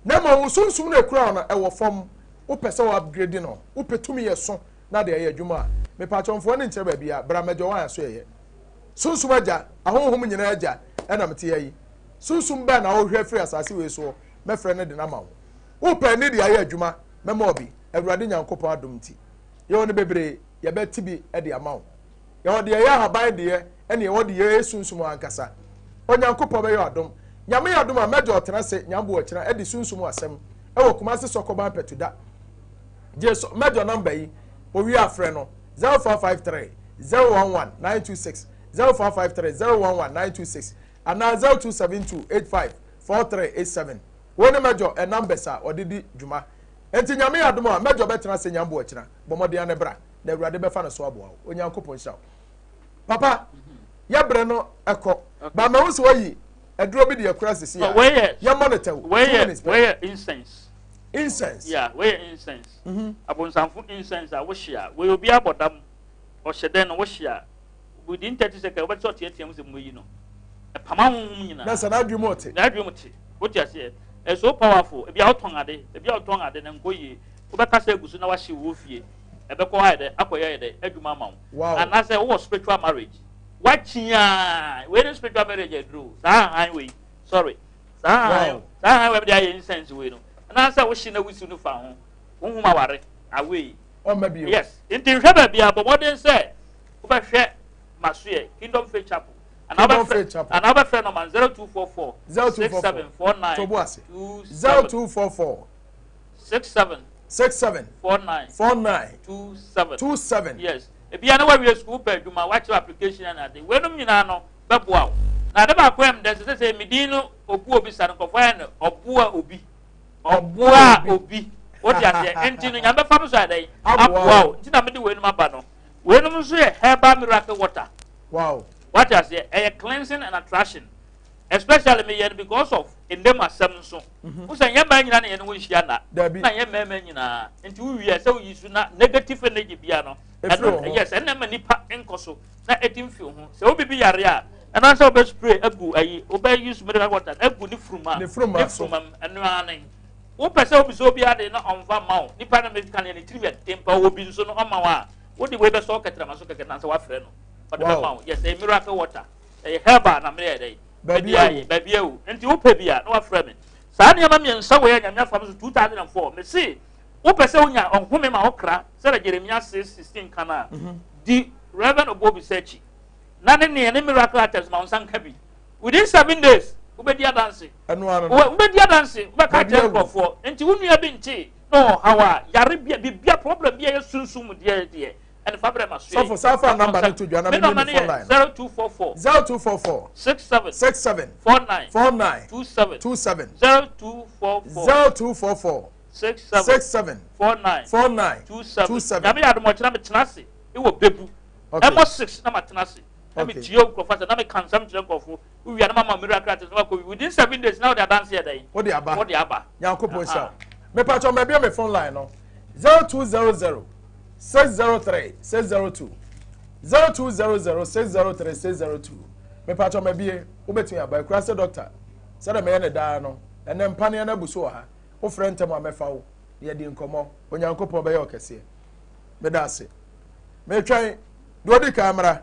na mmom wo sunsum no ekura wo no ɛwɔ fam, wopɛ sɛ wo upgrade no, wopɛ tumi ɛso na de ayɛ adwuma a, mepaakyɛw mfa w'ani nkyerɛ baabi a, bra mɛgya wo aso ɛyɛ. Sunsum agya, ahonhom nyinaa agya ɛna mete ha yi. Sunsum bɛn na wohwɛ firi asase wei soɔ, mɛfrɛ no de no ama wo. Wopɛ ani de ayɛ adwuma, mɛma wo bi. Awurade Nyankopɔn adom nti. Yɛwɔ no bebree, yɛbɛte bi de ama wo. Yɛwɔ deɛ ɛyɛ ahaban deɛ, ɛne yɛwɔ deɛ ɛyɛ sunsum ankasa. Onyankopɔn bɛyɛ adom. Nyame yɛ adom a, mɛgye ɔtena se Nyambo ɔkyena de sunsum asɛm ɛwɔ Kumasi Sɔkɔban Pɛtuda. Gye so, mɛgye namba yi, owie afrɛ no, 0553 011 926, 0553 011 926, anaa 0272 85 4387. Wei ne mɛgye ɛ numbers a ɔde di dwuma. Enti Nyame yɛ adom a, mɛgye ɔbɛtena se Nyambo ɔkyena. Bɔ mmɔden ara ne bra, na Awurade bɛfa no so aboa wo. Onyankopɔn nhyira wo. Papa, yɛ berɛ no ɛkɔ. Ba mahu sɛ wayi aduro bi de akura sisi a. Yɛmmɔ no tɛw. 2 minutes pɛ. Wei yɛ incense. Incense. Yeah, wei yɛ incense. Abonsamfo incense a wohye a, wei obi abɔ dam, ɔhyɛ dɛn no wohye a, within 30 seconds wobɛte sɛ ɔteatea mu sɛ mmoyi no. Ɛpam ahonhom nyinaa. Na sɛ n'adwene mu ɔte. N'adwene mu te. Wote aseɛ? Ɛyɛ so powerful. Ebi a wotɔn ade, ebi a wotɔn ade na nkɔ yie. Wobɛkasa agu so na wahye wo fie. Ɛbɛkɔ ayɛ dɛ, akɔyɛ ayɛ dɛ, adwuma ama wo. Wow. Anaasɛ wowɔ spiritual marriage. Wakyi a, wei ne spiritual marriage aduro. Saa ahan wei, sorry. Saa ahan, Wow. saa ahan wei de ayɛ incense wei no. Anaasɛ wohye na wusiw no fa ho. Honhom aware, away. Ɔmma bio. Yes. Nti nhwɛ baabi a bɔ mmɔden sɛ wobɛhwɛ Masoɛ, Kingdom Faith Chapel. Anaa Kingdom wobɛfrɛ Faith Chapel. anaa wobɛfrɛ nɔma 0244 0244 6749 Tobo ase. 27 0244 67 67 49 49 27 27. Yes. Ebia na wawie sukuu pɛ adwuma, wakyerɛ application ne ade. Weinom nyinaa no bɛboa wo. Na ade baako a ɛm dɛ sɛ sɛ me din no obu obi sa no nkurɔfoɔ ayɛ no ɔboa obi. Ɔboa obi. Wote aseɛ? Nti no Nyame bɛfa me so ayɛ dɛn? Aboa wo. Nti na mede weinom aba no. Weinom nso yɛ herbal miracle water. Wow. Wate aseɛ? Ɛyɛ cleansing and attraction. Especially meyɛ no because of ɛnam asɛm nso. Wo sɛ nyɛ mmaa nyinaa na yɛne wɔn nhyia nna. Dabi. Na nyɛ mmarima nyinaa. Nti wo wie a sɛ woyi so na negative energy bia no. Efiri Ɛno wo ho. yes, ɛna ɛma nipa nkɔ so na ɛti mfi wo ho. Sɛ wo bibi yare a, ɛno sɛ wobɛ spray agu ayi, wobɛ use mineral water agu ne furuma. Ne furuma so. Ne furuma mu, ɛno ara ne. Wopɛ sɛ wobisa obi ade na ɔmfa mma wo. Nipa no meka ne ne tirim yɛ den pa ɔwɔ bi nso no ɔma wo a, wode wei bɛsɔ wo kɛtrɛma so kɛkɛ na sɛ wafrɛ no. Ɔde Wow. bɛma wo. Yes, ɛyɛ miracle water. Ɛyɛ herbal na meyɛ dɛ. Baabi Mede ayɛ, baabi awu. Nti wopɛ bi a na wafrɛ me. Saa nneɛma mmiɛnsa wei a Nyame afa me so 2004, mese wopɛ sɛ wonya ɔhome ma wo kra sɛdeɛ Jeremia 6:16 ka no a, di Reverend Obuobisa akyi na ne neɛ ne miracle items ma wo nsa nka bi. Within 7 days, wobɛdi adanse. Ɛno ara no. Wobɛdi adanse, wobɛka Baabi akyerɛ awu. nkurɔfoɔ. Nti wo nua bi ntee na ɔwɔ haw a, yare bia, bibia, problem bi a ɛyɛ sunsum mu deɛ deɛ, ɛne fa brɛ ma so Sɔfo, saa fa number no to dwa na Me me nɔma ne no phone yɛ line. 0244 0244 67 67 49 49 27 27 0244 0244 67 67 49 49 27 27. Nyame yɛ adom ɔkyena metena ase wɔ Bebu. Okay. Ɛmɔ 6 na matena ase. Na Okay. metie nkurɔfoɔ asɛm na meka nsɛm kyerɛ nkurɔfoɔ. Wowia na mama miracle ate na wakɔ within 7 days na wode adanse yɛ dɛn? Wode aba. Wode aba. Nyankopɔn nhyira Aha. wo. Mepatwɔ mabie me phone line no 0200 603 602 0200 603 602 mepatwɔ mabie wobɛtumi aba akura sɛ doctor sɛdeɛ meyɛ ne daa no ɛnɛ mpaneɛ no abu so wɔ ha wofrɛ ntɛm a mɛfa wo na yɛdi nkɔmmɔ. Onyankopɔn bɛyɛ ɔkɛseɛ. Meda ase. Metwɛn deɛ ɔdi kan mmra.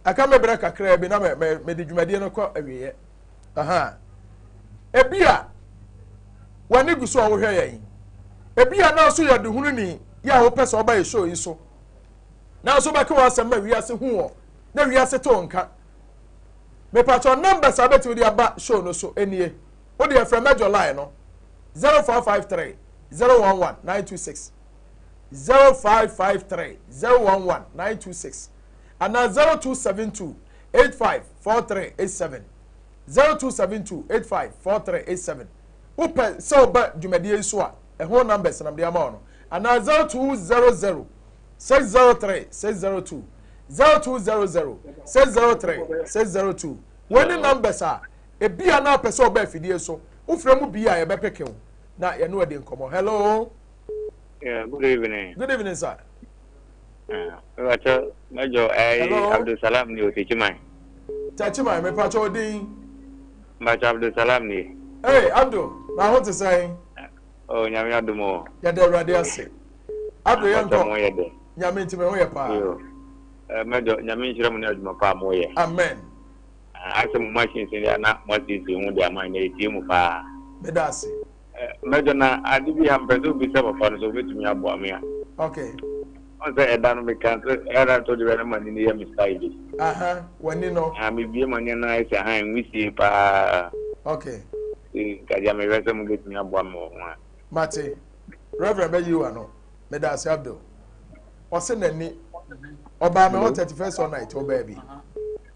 Aka me berɛ kakraa bi na me me mede dwumadie no kɔ awieɛ. Aha. Ebi a w'ani gu so a wohwɛ yɛn. Ebi a na nso yɛ dehununi yɛ a wopɛ sɛ ɔba yɛ show yi so. Na nso bɛka w'asɛm ma wiase hu wɔ na wiase te wo nka. Mepatwɔ numbers a wobɛtumi de aba show no so nie. Wode ɛfrɛ Major line no 0553 011 926 0553 011 926 anaa 0272 85 4387 0272 85 4387. Wopɛ sɛ woba dwumadie yi so a, ɛho numbers na mede ama wo no anaa 0200 603 602 0200 603 602. Wei ne numbers a ebia na wopɛ sɛ ɔba afidie so wofrɛ mu bi a yɛbɛpeke wo na yɛne wo adi nkɔmmɔ. Hello. Yeah, good evening. Good evening, sir. Mepacho, Major, eh, Hello. Abdul Salam ni Otechiman. Techiman, mepacho odin. Mepacho Abdul Salam ni. Hey, Abdul, na ho te sɛn? Oh, nyame adom o. Yɛda Awurade ase. Abdul, Mepacho yɛnkɔ. mo yɛ de. Nyame nti me ho yɛ paa. Yo. Eh, Major, nyame nhyira mo ne adwuma pa a mo yɛ. Amen. Ah, asɛ mo machines ni ana mo asiesie ho de ama na etie mu paa. Meda ase. Mɛdwo na ade bi ha mpɛ sɛ obisa papa no sɛ obetumi aboa me a. Okay. Ɔn sɛ ɛda no meka sɛ ɛda to de bɛ na m'ani no yɛ me style bi. Aha, w'ani no. Ah, mebie m'ani no ayɛ sɛ han nwisie paa. Okay. Nka deɛ mehwɛ sɛ mobɛtumi aboa me wɔ ho a. Mate. Reverend bɛyi wa no. Meda ase Abdul. Ɔse n'ani. Ɔbaa me hɔ 31st all night ɔbaa bi.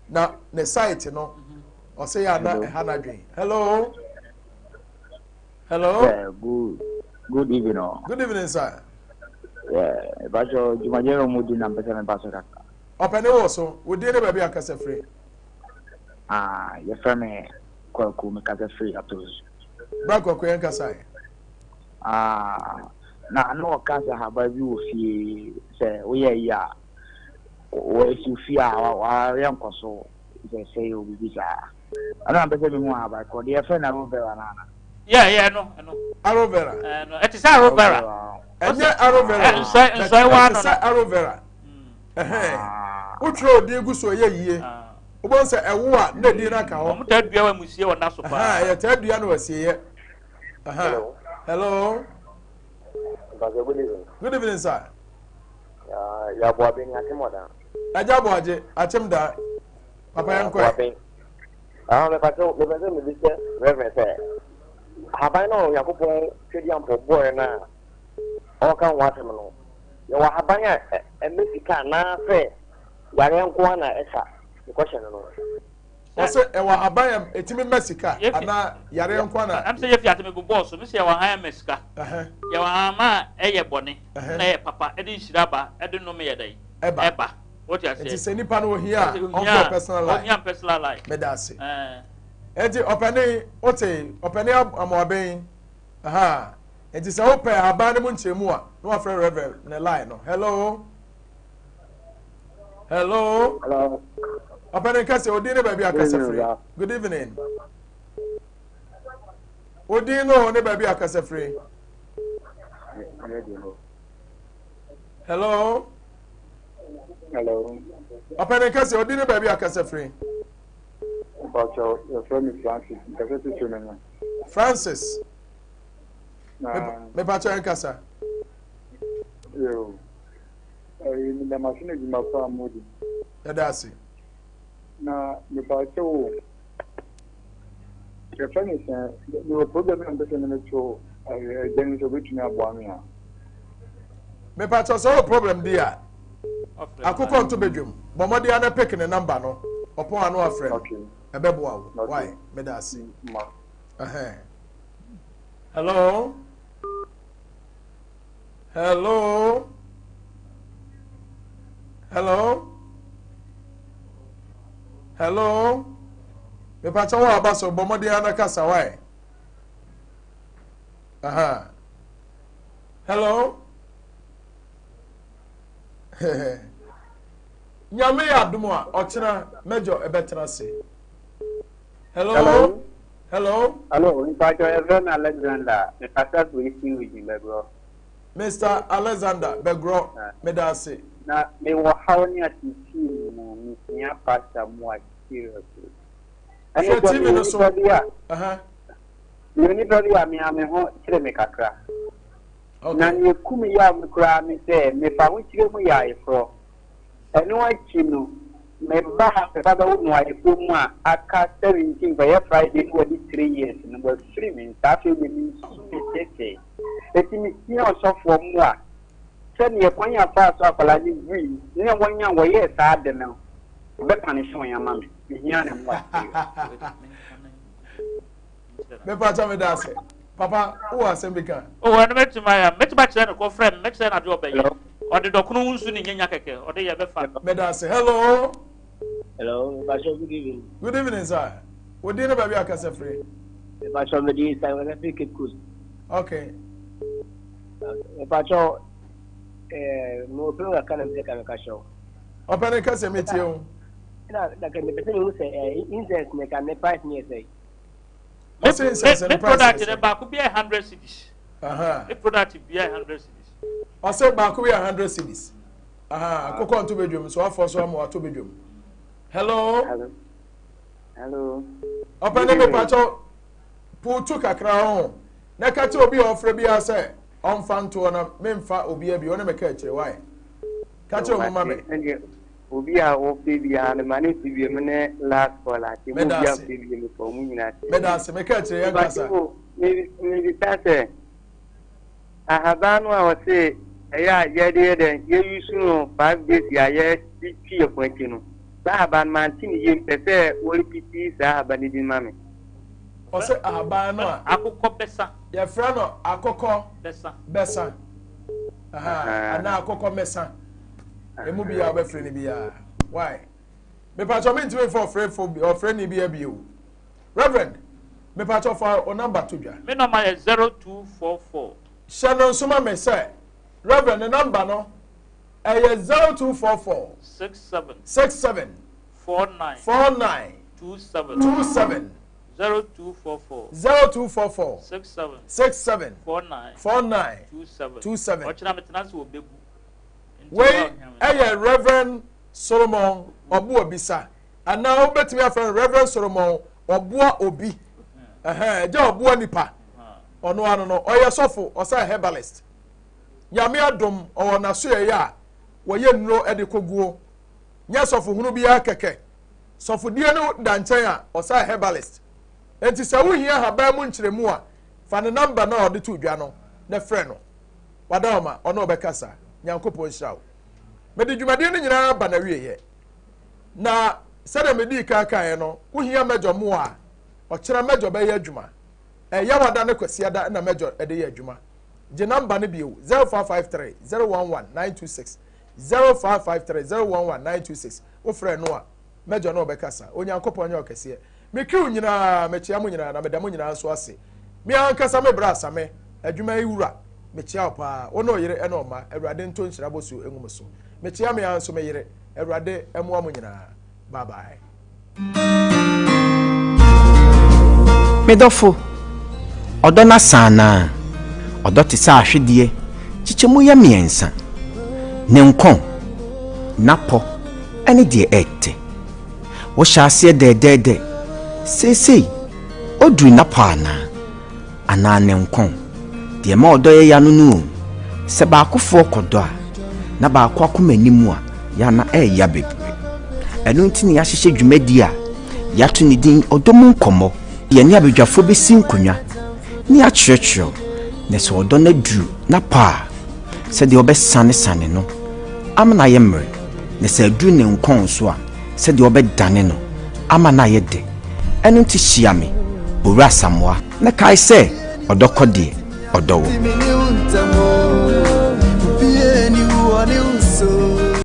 Na ne site no ɔse yɛ ana ɛha n'adwen. Hello. Hello. Yeah, good. Good evening. Oh. Good evening, sir. Yeah, Pastor Jumaje no mudi na mpesa me pastor kaka. Ɔpɛne wɔ so, wo din ne baabi a kasa firi. Ah, yɛfrɛ me Kwaku, me kasa firi Atos. Bra Kwaku yɛn kasa yɛ. Ah, na na ɔka sɛ haba bi wɔ fie sɛ woyɛ yi a wɔasi fie a wɔayɛ nkɔso sɛ sɛ yɛ obibi saa. Ɛna mpɛ sɛ mehu ahaban korɔ deɛ yɛfrɛ no aloe vera no ana? Yeah, yeah, no, ɛno. Aloe vera. Ɛno, ɛte sɛ aloe vera. Ɛnyɛ aloe vera. Nsɔe, nsɔe wa no. Ɛte sɛ aloe vera. Ɛhɛn. Wotwerɛ odin gu so ɛyɛ yie. Wobɛhu sɛ ɛwo a na edin no aka hɔ. Wɔn taa dua wɔ amusie wɔ n'aso paa. Ɛhɛn, yɛtaa dua no wɔ asieeɛ. Ɛhɛn. Hello. Good evening. Good evening, sir. Yɛaboabe ni akyemɔdan. Agya Aboagye, akyem da. Papa yɛn kɔ ɛ. Ah, mepɛ sɛ mepɛ sɛ mebisa Reverend sɛ ahaban no a Onyankopɔn Twedeampɔ bɔɔɛ no a ɔreka ho asɛm no, yɛwɔ ahaban a ɛmɛ sika anaasɛ yareɛ nko ara na ɛsa ne kɔhyɛ no no. Ɔsɛ ɛwɔ ahaban a ɛtumi mɛ sika anaa yareɛ nko ara na. Ɛm sɛ yɛfi ase mebobɔɔ so, mesɛ yɛwɔ ahaban a ɛmɛ sika. Yɛwɔ ahaban a ɛyɛ bɔne na ɛyɛ papa, ɛde nhyira ba, ɛde nnome yɛ dɛn? Ɛba. Wote aseɛ? Nti sɛ nipa no ohia a, ɔmfa personal line. Ohia personal line. Meda ase. Nti ɔpɛne wote ɔpɛne amoaben aha nti sɛ wopɛ ahaban no mu nkyerɛmu a na wafrɛ reverend ne line no. Hello. Hello. Hello. Ɔpɛne nkasa odin ne baabi akasa firi. Good evening. Odin no ne baabi akasa firi. Hello. Hello. Ɔpɛni kɛse odi ne baabi akasa firi. Mpatsɔ yɛfrɛ mi Francis nkasa titiri mi no. Francis. Mepatsɔ yɛn kasa. Yoo. Ɛyi mi dama se na adwuma pa a mo di. Yɛda ase. Na mepatsɔ o. Yɛfrɛ no sɛ mewɔ problem na mpɛ sɛ ne meto ɛgya no sɛ obɛtumi aboa me a. Mepakyɛ sɛ wɔ problem di a akokɔ nto badwam bɔ mmɔden ana pick ne number no ɔpɔn ano afrɛ no ɛbɛboa wo why meda ase. Hello hello hello hello mepakyɛ wɔ aba so bɔ mmɔden ana kasa why aha hello nyame yɛ adom a ɔkyena mɛjɔ ɛbɛtena ase hello hello hello hello mpakyɛ yɛfrɛ me alexander mekasa firi eastern region bɛgorɔ mr alexander bɛgorɔ meda ase na mewɔ haw ne ateetee mu mehia pastor mmoa seriously Hwɛ TV no so. Meyɛ onipa bi a me ara me ho kyere me kakra. Na nea eku me yaw me koraa ne sɛ mefa ahokyere mu yɛ ayeforɔ. Ɛno akyi no, me ba a me ba bɛwo no ayeforɔ mu a aka 17 ɛyɛ Friday na wadi 3 years no, wafiri me nsa. Afei deɛ mensu meteetee. Enti mehia ɔsɔfoɔ mmoa sɛdeɛ kwan a faa so akwadaa no wui ne wɔn a wɔyɛɛ saa ade no wɔbɛpanishe wɔn ama me. Mehia ne mmoa. Mepa kyɛ meda ase. Papa, wowɔ asɛm bi ka? O, ɛno mɛtumi ayɛ. Mɛtumi akyerɛ no kɔ frɛ me, mɛkyerɛ no adeɛ ɔbɛyɛ. Ɔde dɔkono ho nsu ne nyanya kɛkɛ, ɔde yɛ bɛfa. Meda ase. Hello. Hello, Mepacho, good evening. Good evening, sir. Wo din ne baabi akasa firi? Mepacho, me din Simon Efi Cape Coast. Okay. Mepacho, eh, me wɔ pɛn kakra na mepɛ ka meka kyerɛ wo. Ɔpɛ ne kasa metie wo. Na na ka mepɛ sɛ mehu sɛ eh, incense ne ka ne price ne yɛ sɛ. Ɔsɛ incense ne Me price product yɛ ne sɛ. baako bi yɛ 100 cedis. Me product bi yɛ 100 cedis. Ɔsɛ baako bi yɛ 100 cedis. Akokɔ nto bedwom so afɔ so ama wato bedwom. Hello. Hello. Hello. Ɔpɛ ne mepakyɛw puutu kakra ho. Na ka kyerɛ obi a ɔfrɛ biara sɛ ɔmfa ntoɔ na memfa obiara bi, ɔne me ka akyire, why? Ka kyerɛ ɔmo ma me. Obi a ɔfrɛ biara no ma ne nsi bio me ne last call ate mu obi a ɔfrɛ bio me fa ɔmo nyinaa ase. Meda ase, meka akyire yɛn kasa. Mebisa sɛ ahaban no a ɔse ɛyɛ a yɛde yɛ dɛn yɛ use no 5 days a yɛde twi yɛ fo akyi no saa ahaban no mante ne yie mpɛ sɛ wɔrepiti saa ahaban no din ma me. Ɔsɛ ahaban no a. Akokɔ bɛsa. Yɛfrɛ no akokɔ. Bɛsa. Bɛsa. Anaa akokɔ mɛsa. Emu biara wobɛfrɛ no biara. Why? Mepatwɔ mentumi mfa ɔfrɛfo ɔfrɛni bi abio. Reverend, mepatwɔ fa o number to dwa. Me number yɛ 0244. Hyɛ no nso ma me sɛ Reverend ne number no ɛyɛ 0244. 67. 67. 49. 49. 27. 27. 0244. 0244. 67. 67. 49. 49. 27. 27. Ɔkyena metena ase wɔ Begu. Wei yɛ Rev. Solomon Ɔboabisa anaa wobɛtumi afrɛ no Rev. Solomon Ɔboa Obi. Ɛhɛn, ɛgya ɔboa nipa. Ɔno ano no, ɔyɛ sɔfo, ɔsan herbalist. Nyame adom, ɔwɔ n'asoɛeɛ a wɔyɛ nnuro de kɔguo. Nyɛ sɔfo hunu biara kɛkɛ. Sɔfodie no da nkyɛn a, ɔsan herbalist. Enti sɛ wohia ahaban mu nkyerɛmu a, fa ne namba no a ɔde to dwa no na frɛ no. Wadaoma, ɔne wo bɛkasa. Nyankopɔn nhyira wo. Mede dwumadie no nyinaa ba n'awieɛ. Na sɛdeɛ medii kan kaeɛ no, wohia Major mmoa a, ɔkyena Major bɛyɛ adwuma. Ɛyawada ne Kwasiada na Major de yɛ adwuma. Gye namba no bio, 0553 011 926, 0553 011 926. Wofrɛ no a, Major ne wo bɛkasa. Onyankopɔn nyɛ ɔkɛseɛ. Me crew nyinaa, mekyea mo nyinaa na meda mo nyinaa nso ase. Me ankasa me bra Same, adwuma yi wura, mekyea wo paa. Wo ne wo yere ne wo mma, Awurade nto nhyira bosuo ngu mo so. Mekyea me ara nso me yere. Awurade mmoa mo nyinaa. Bye bye. Me dɔfo, ɔdɔ no asa anaa? Ɔdɔ te sɛ ahwedeɛ, kyekyɛmu yɛ mmiɛnsa, ne nkɔn, n'apɔ ne deɛ ɛtɛ. Wohyɛ aseɛ dɛɛdɛɛdɛ, seesei ɔduru n'apɔ anaa? Anaa ne nkɔn? Deɛ ɛma ɔdɔ yɛ ya no no o, sɛ baakofoɔ kɔdɔ a, na baako akoma nni mu a, ya na ɛreya bebree. Ɛno nti na yɛahyehyɛ dwumadie a yɛato ne din Ɔdɔ Mu Nkɔmmɔ. Yɛne abadwafoɔ bɛsi nkonnwa ne yɛakyerɛkyerɛ wo, na sɛ ɔdɔ no aduru n'apɔ a, sɛdeɛ wobɛsanesane no ama no ayɛ mmerɛ, na sɛ aduru ne nkɔn so a, sɛdeɛ wobɛdane no ama no ayɛ dɛ. Ɛno nti hyia me, Owura Asamoah, na kae sɛ ɔdɔ kɔ deɛ, ɔdɔ wɔ.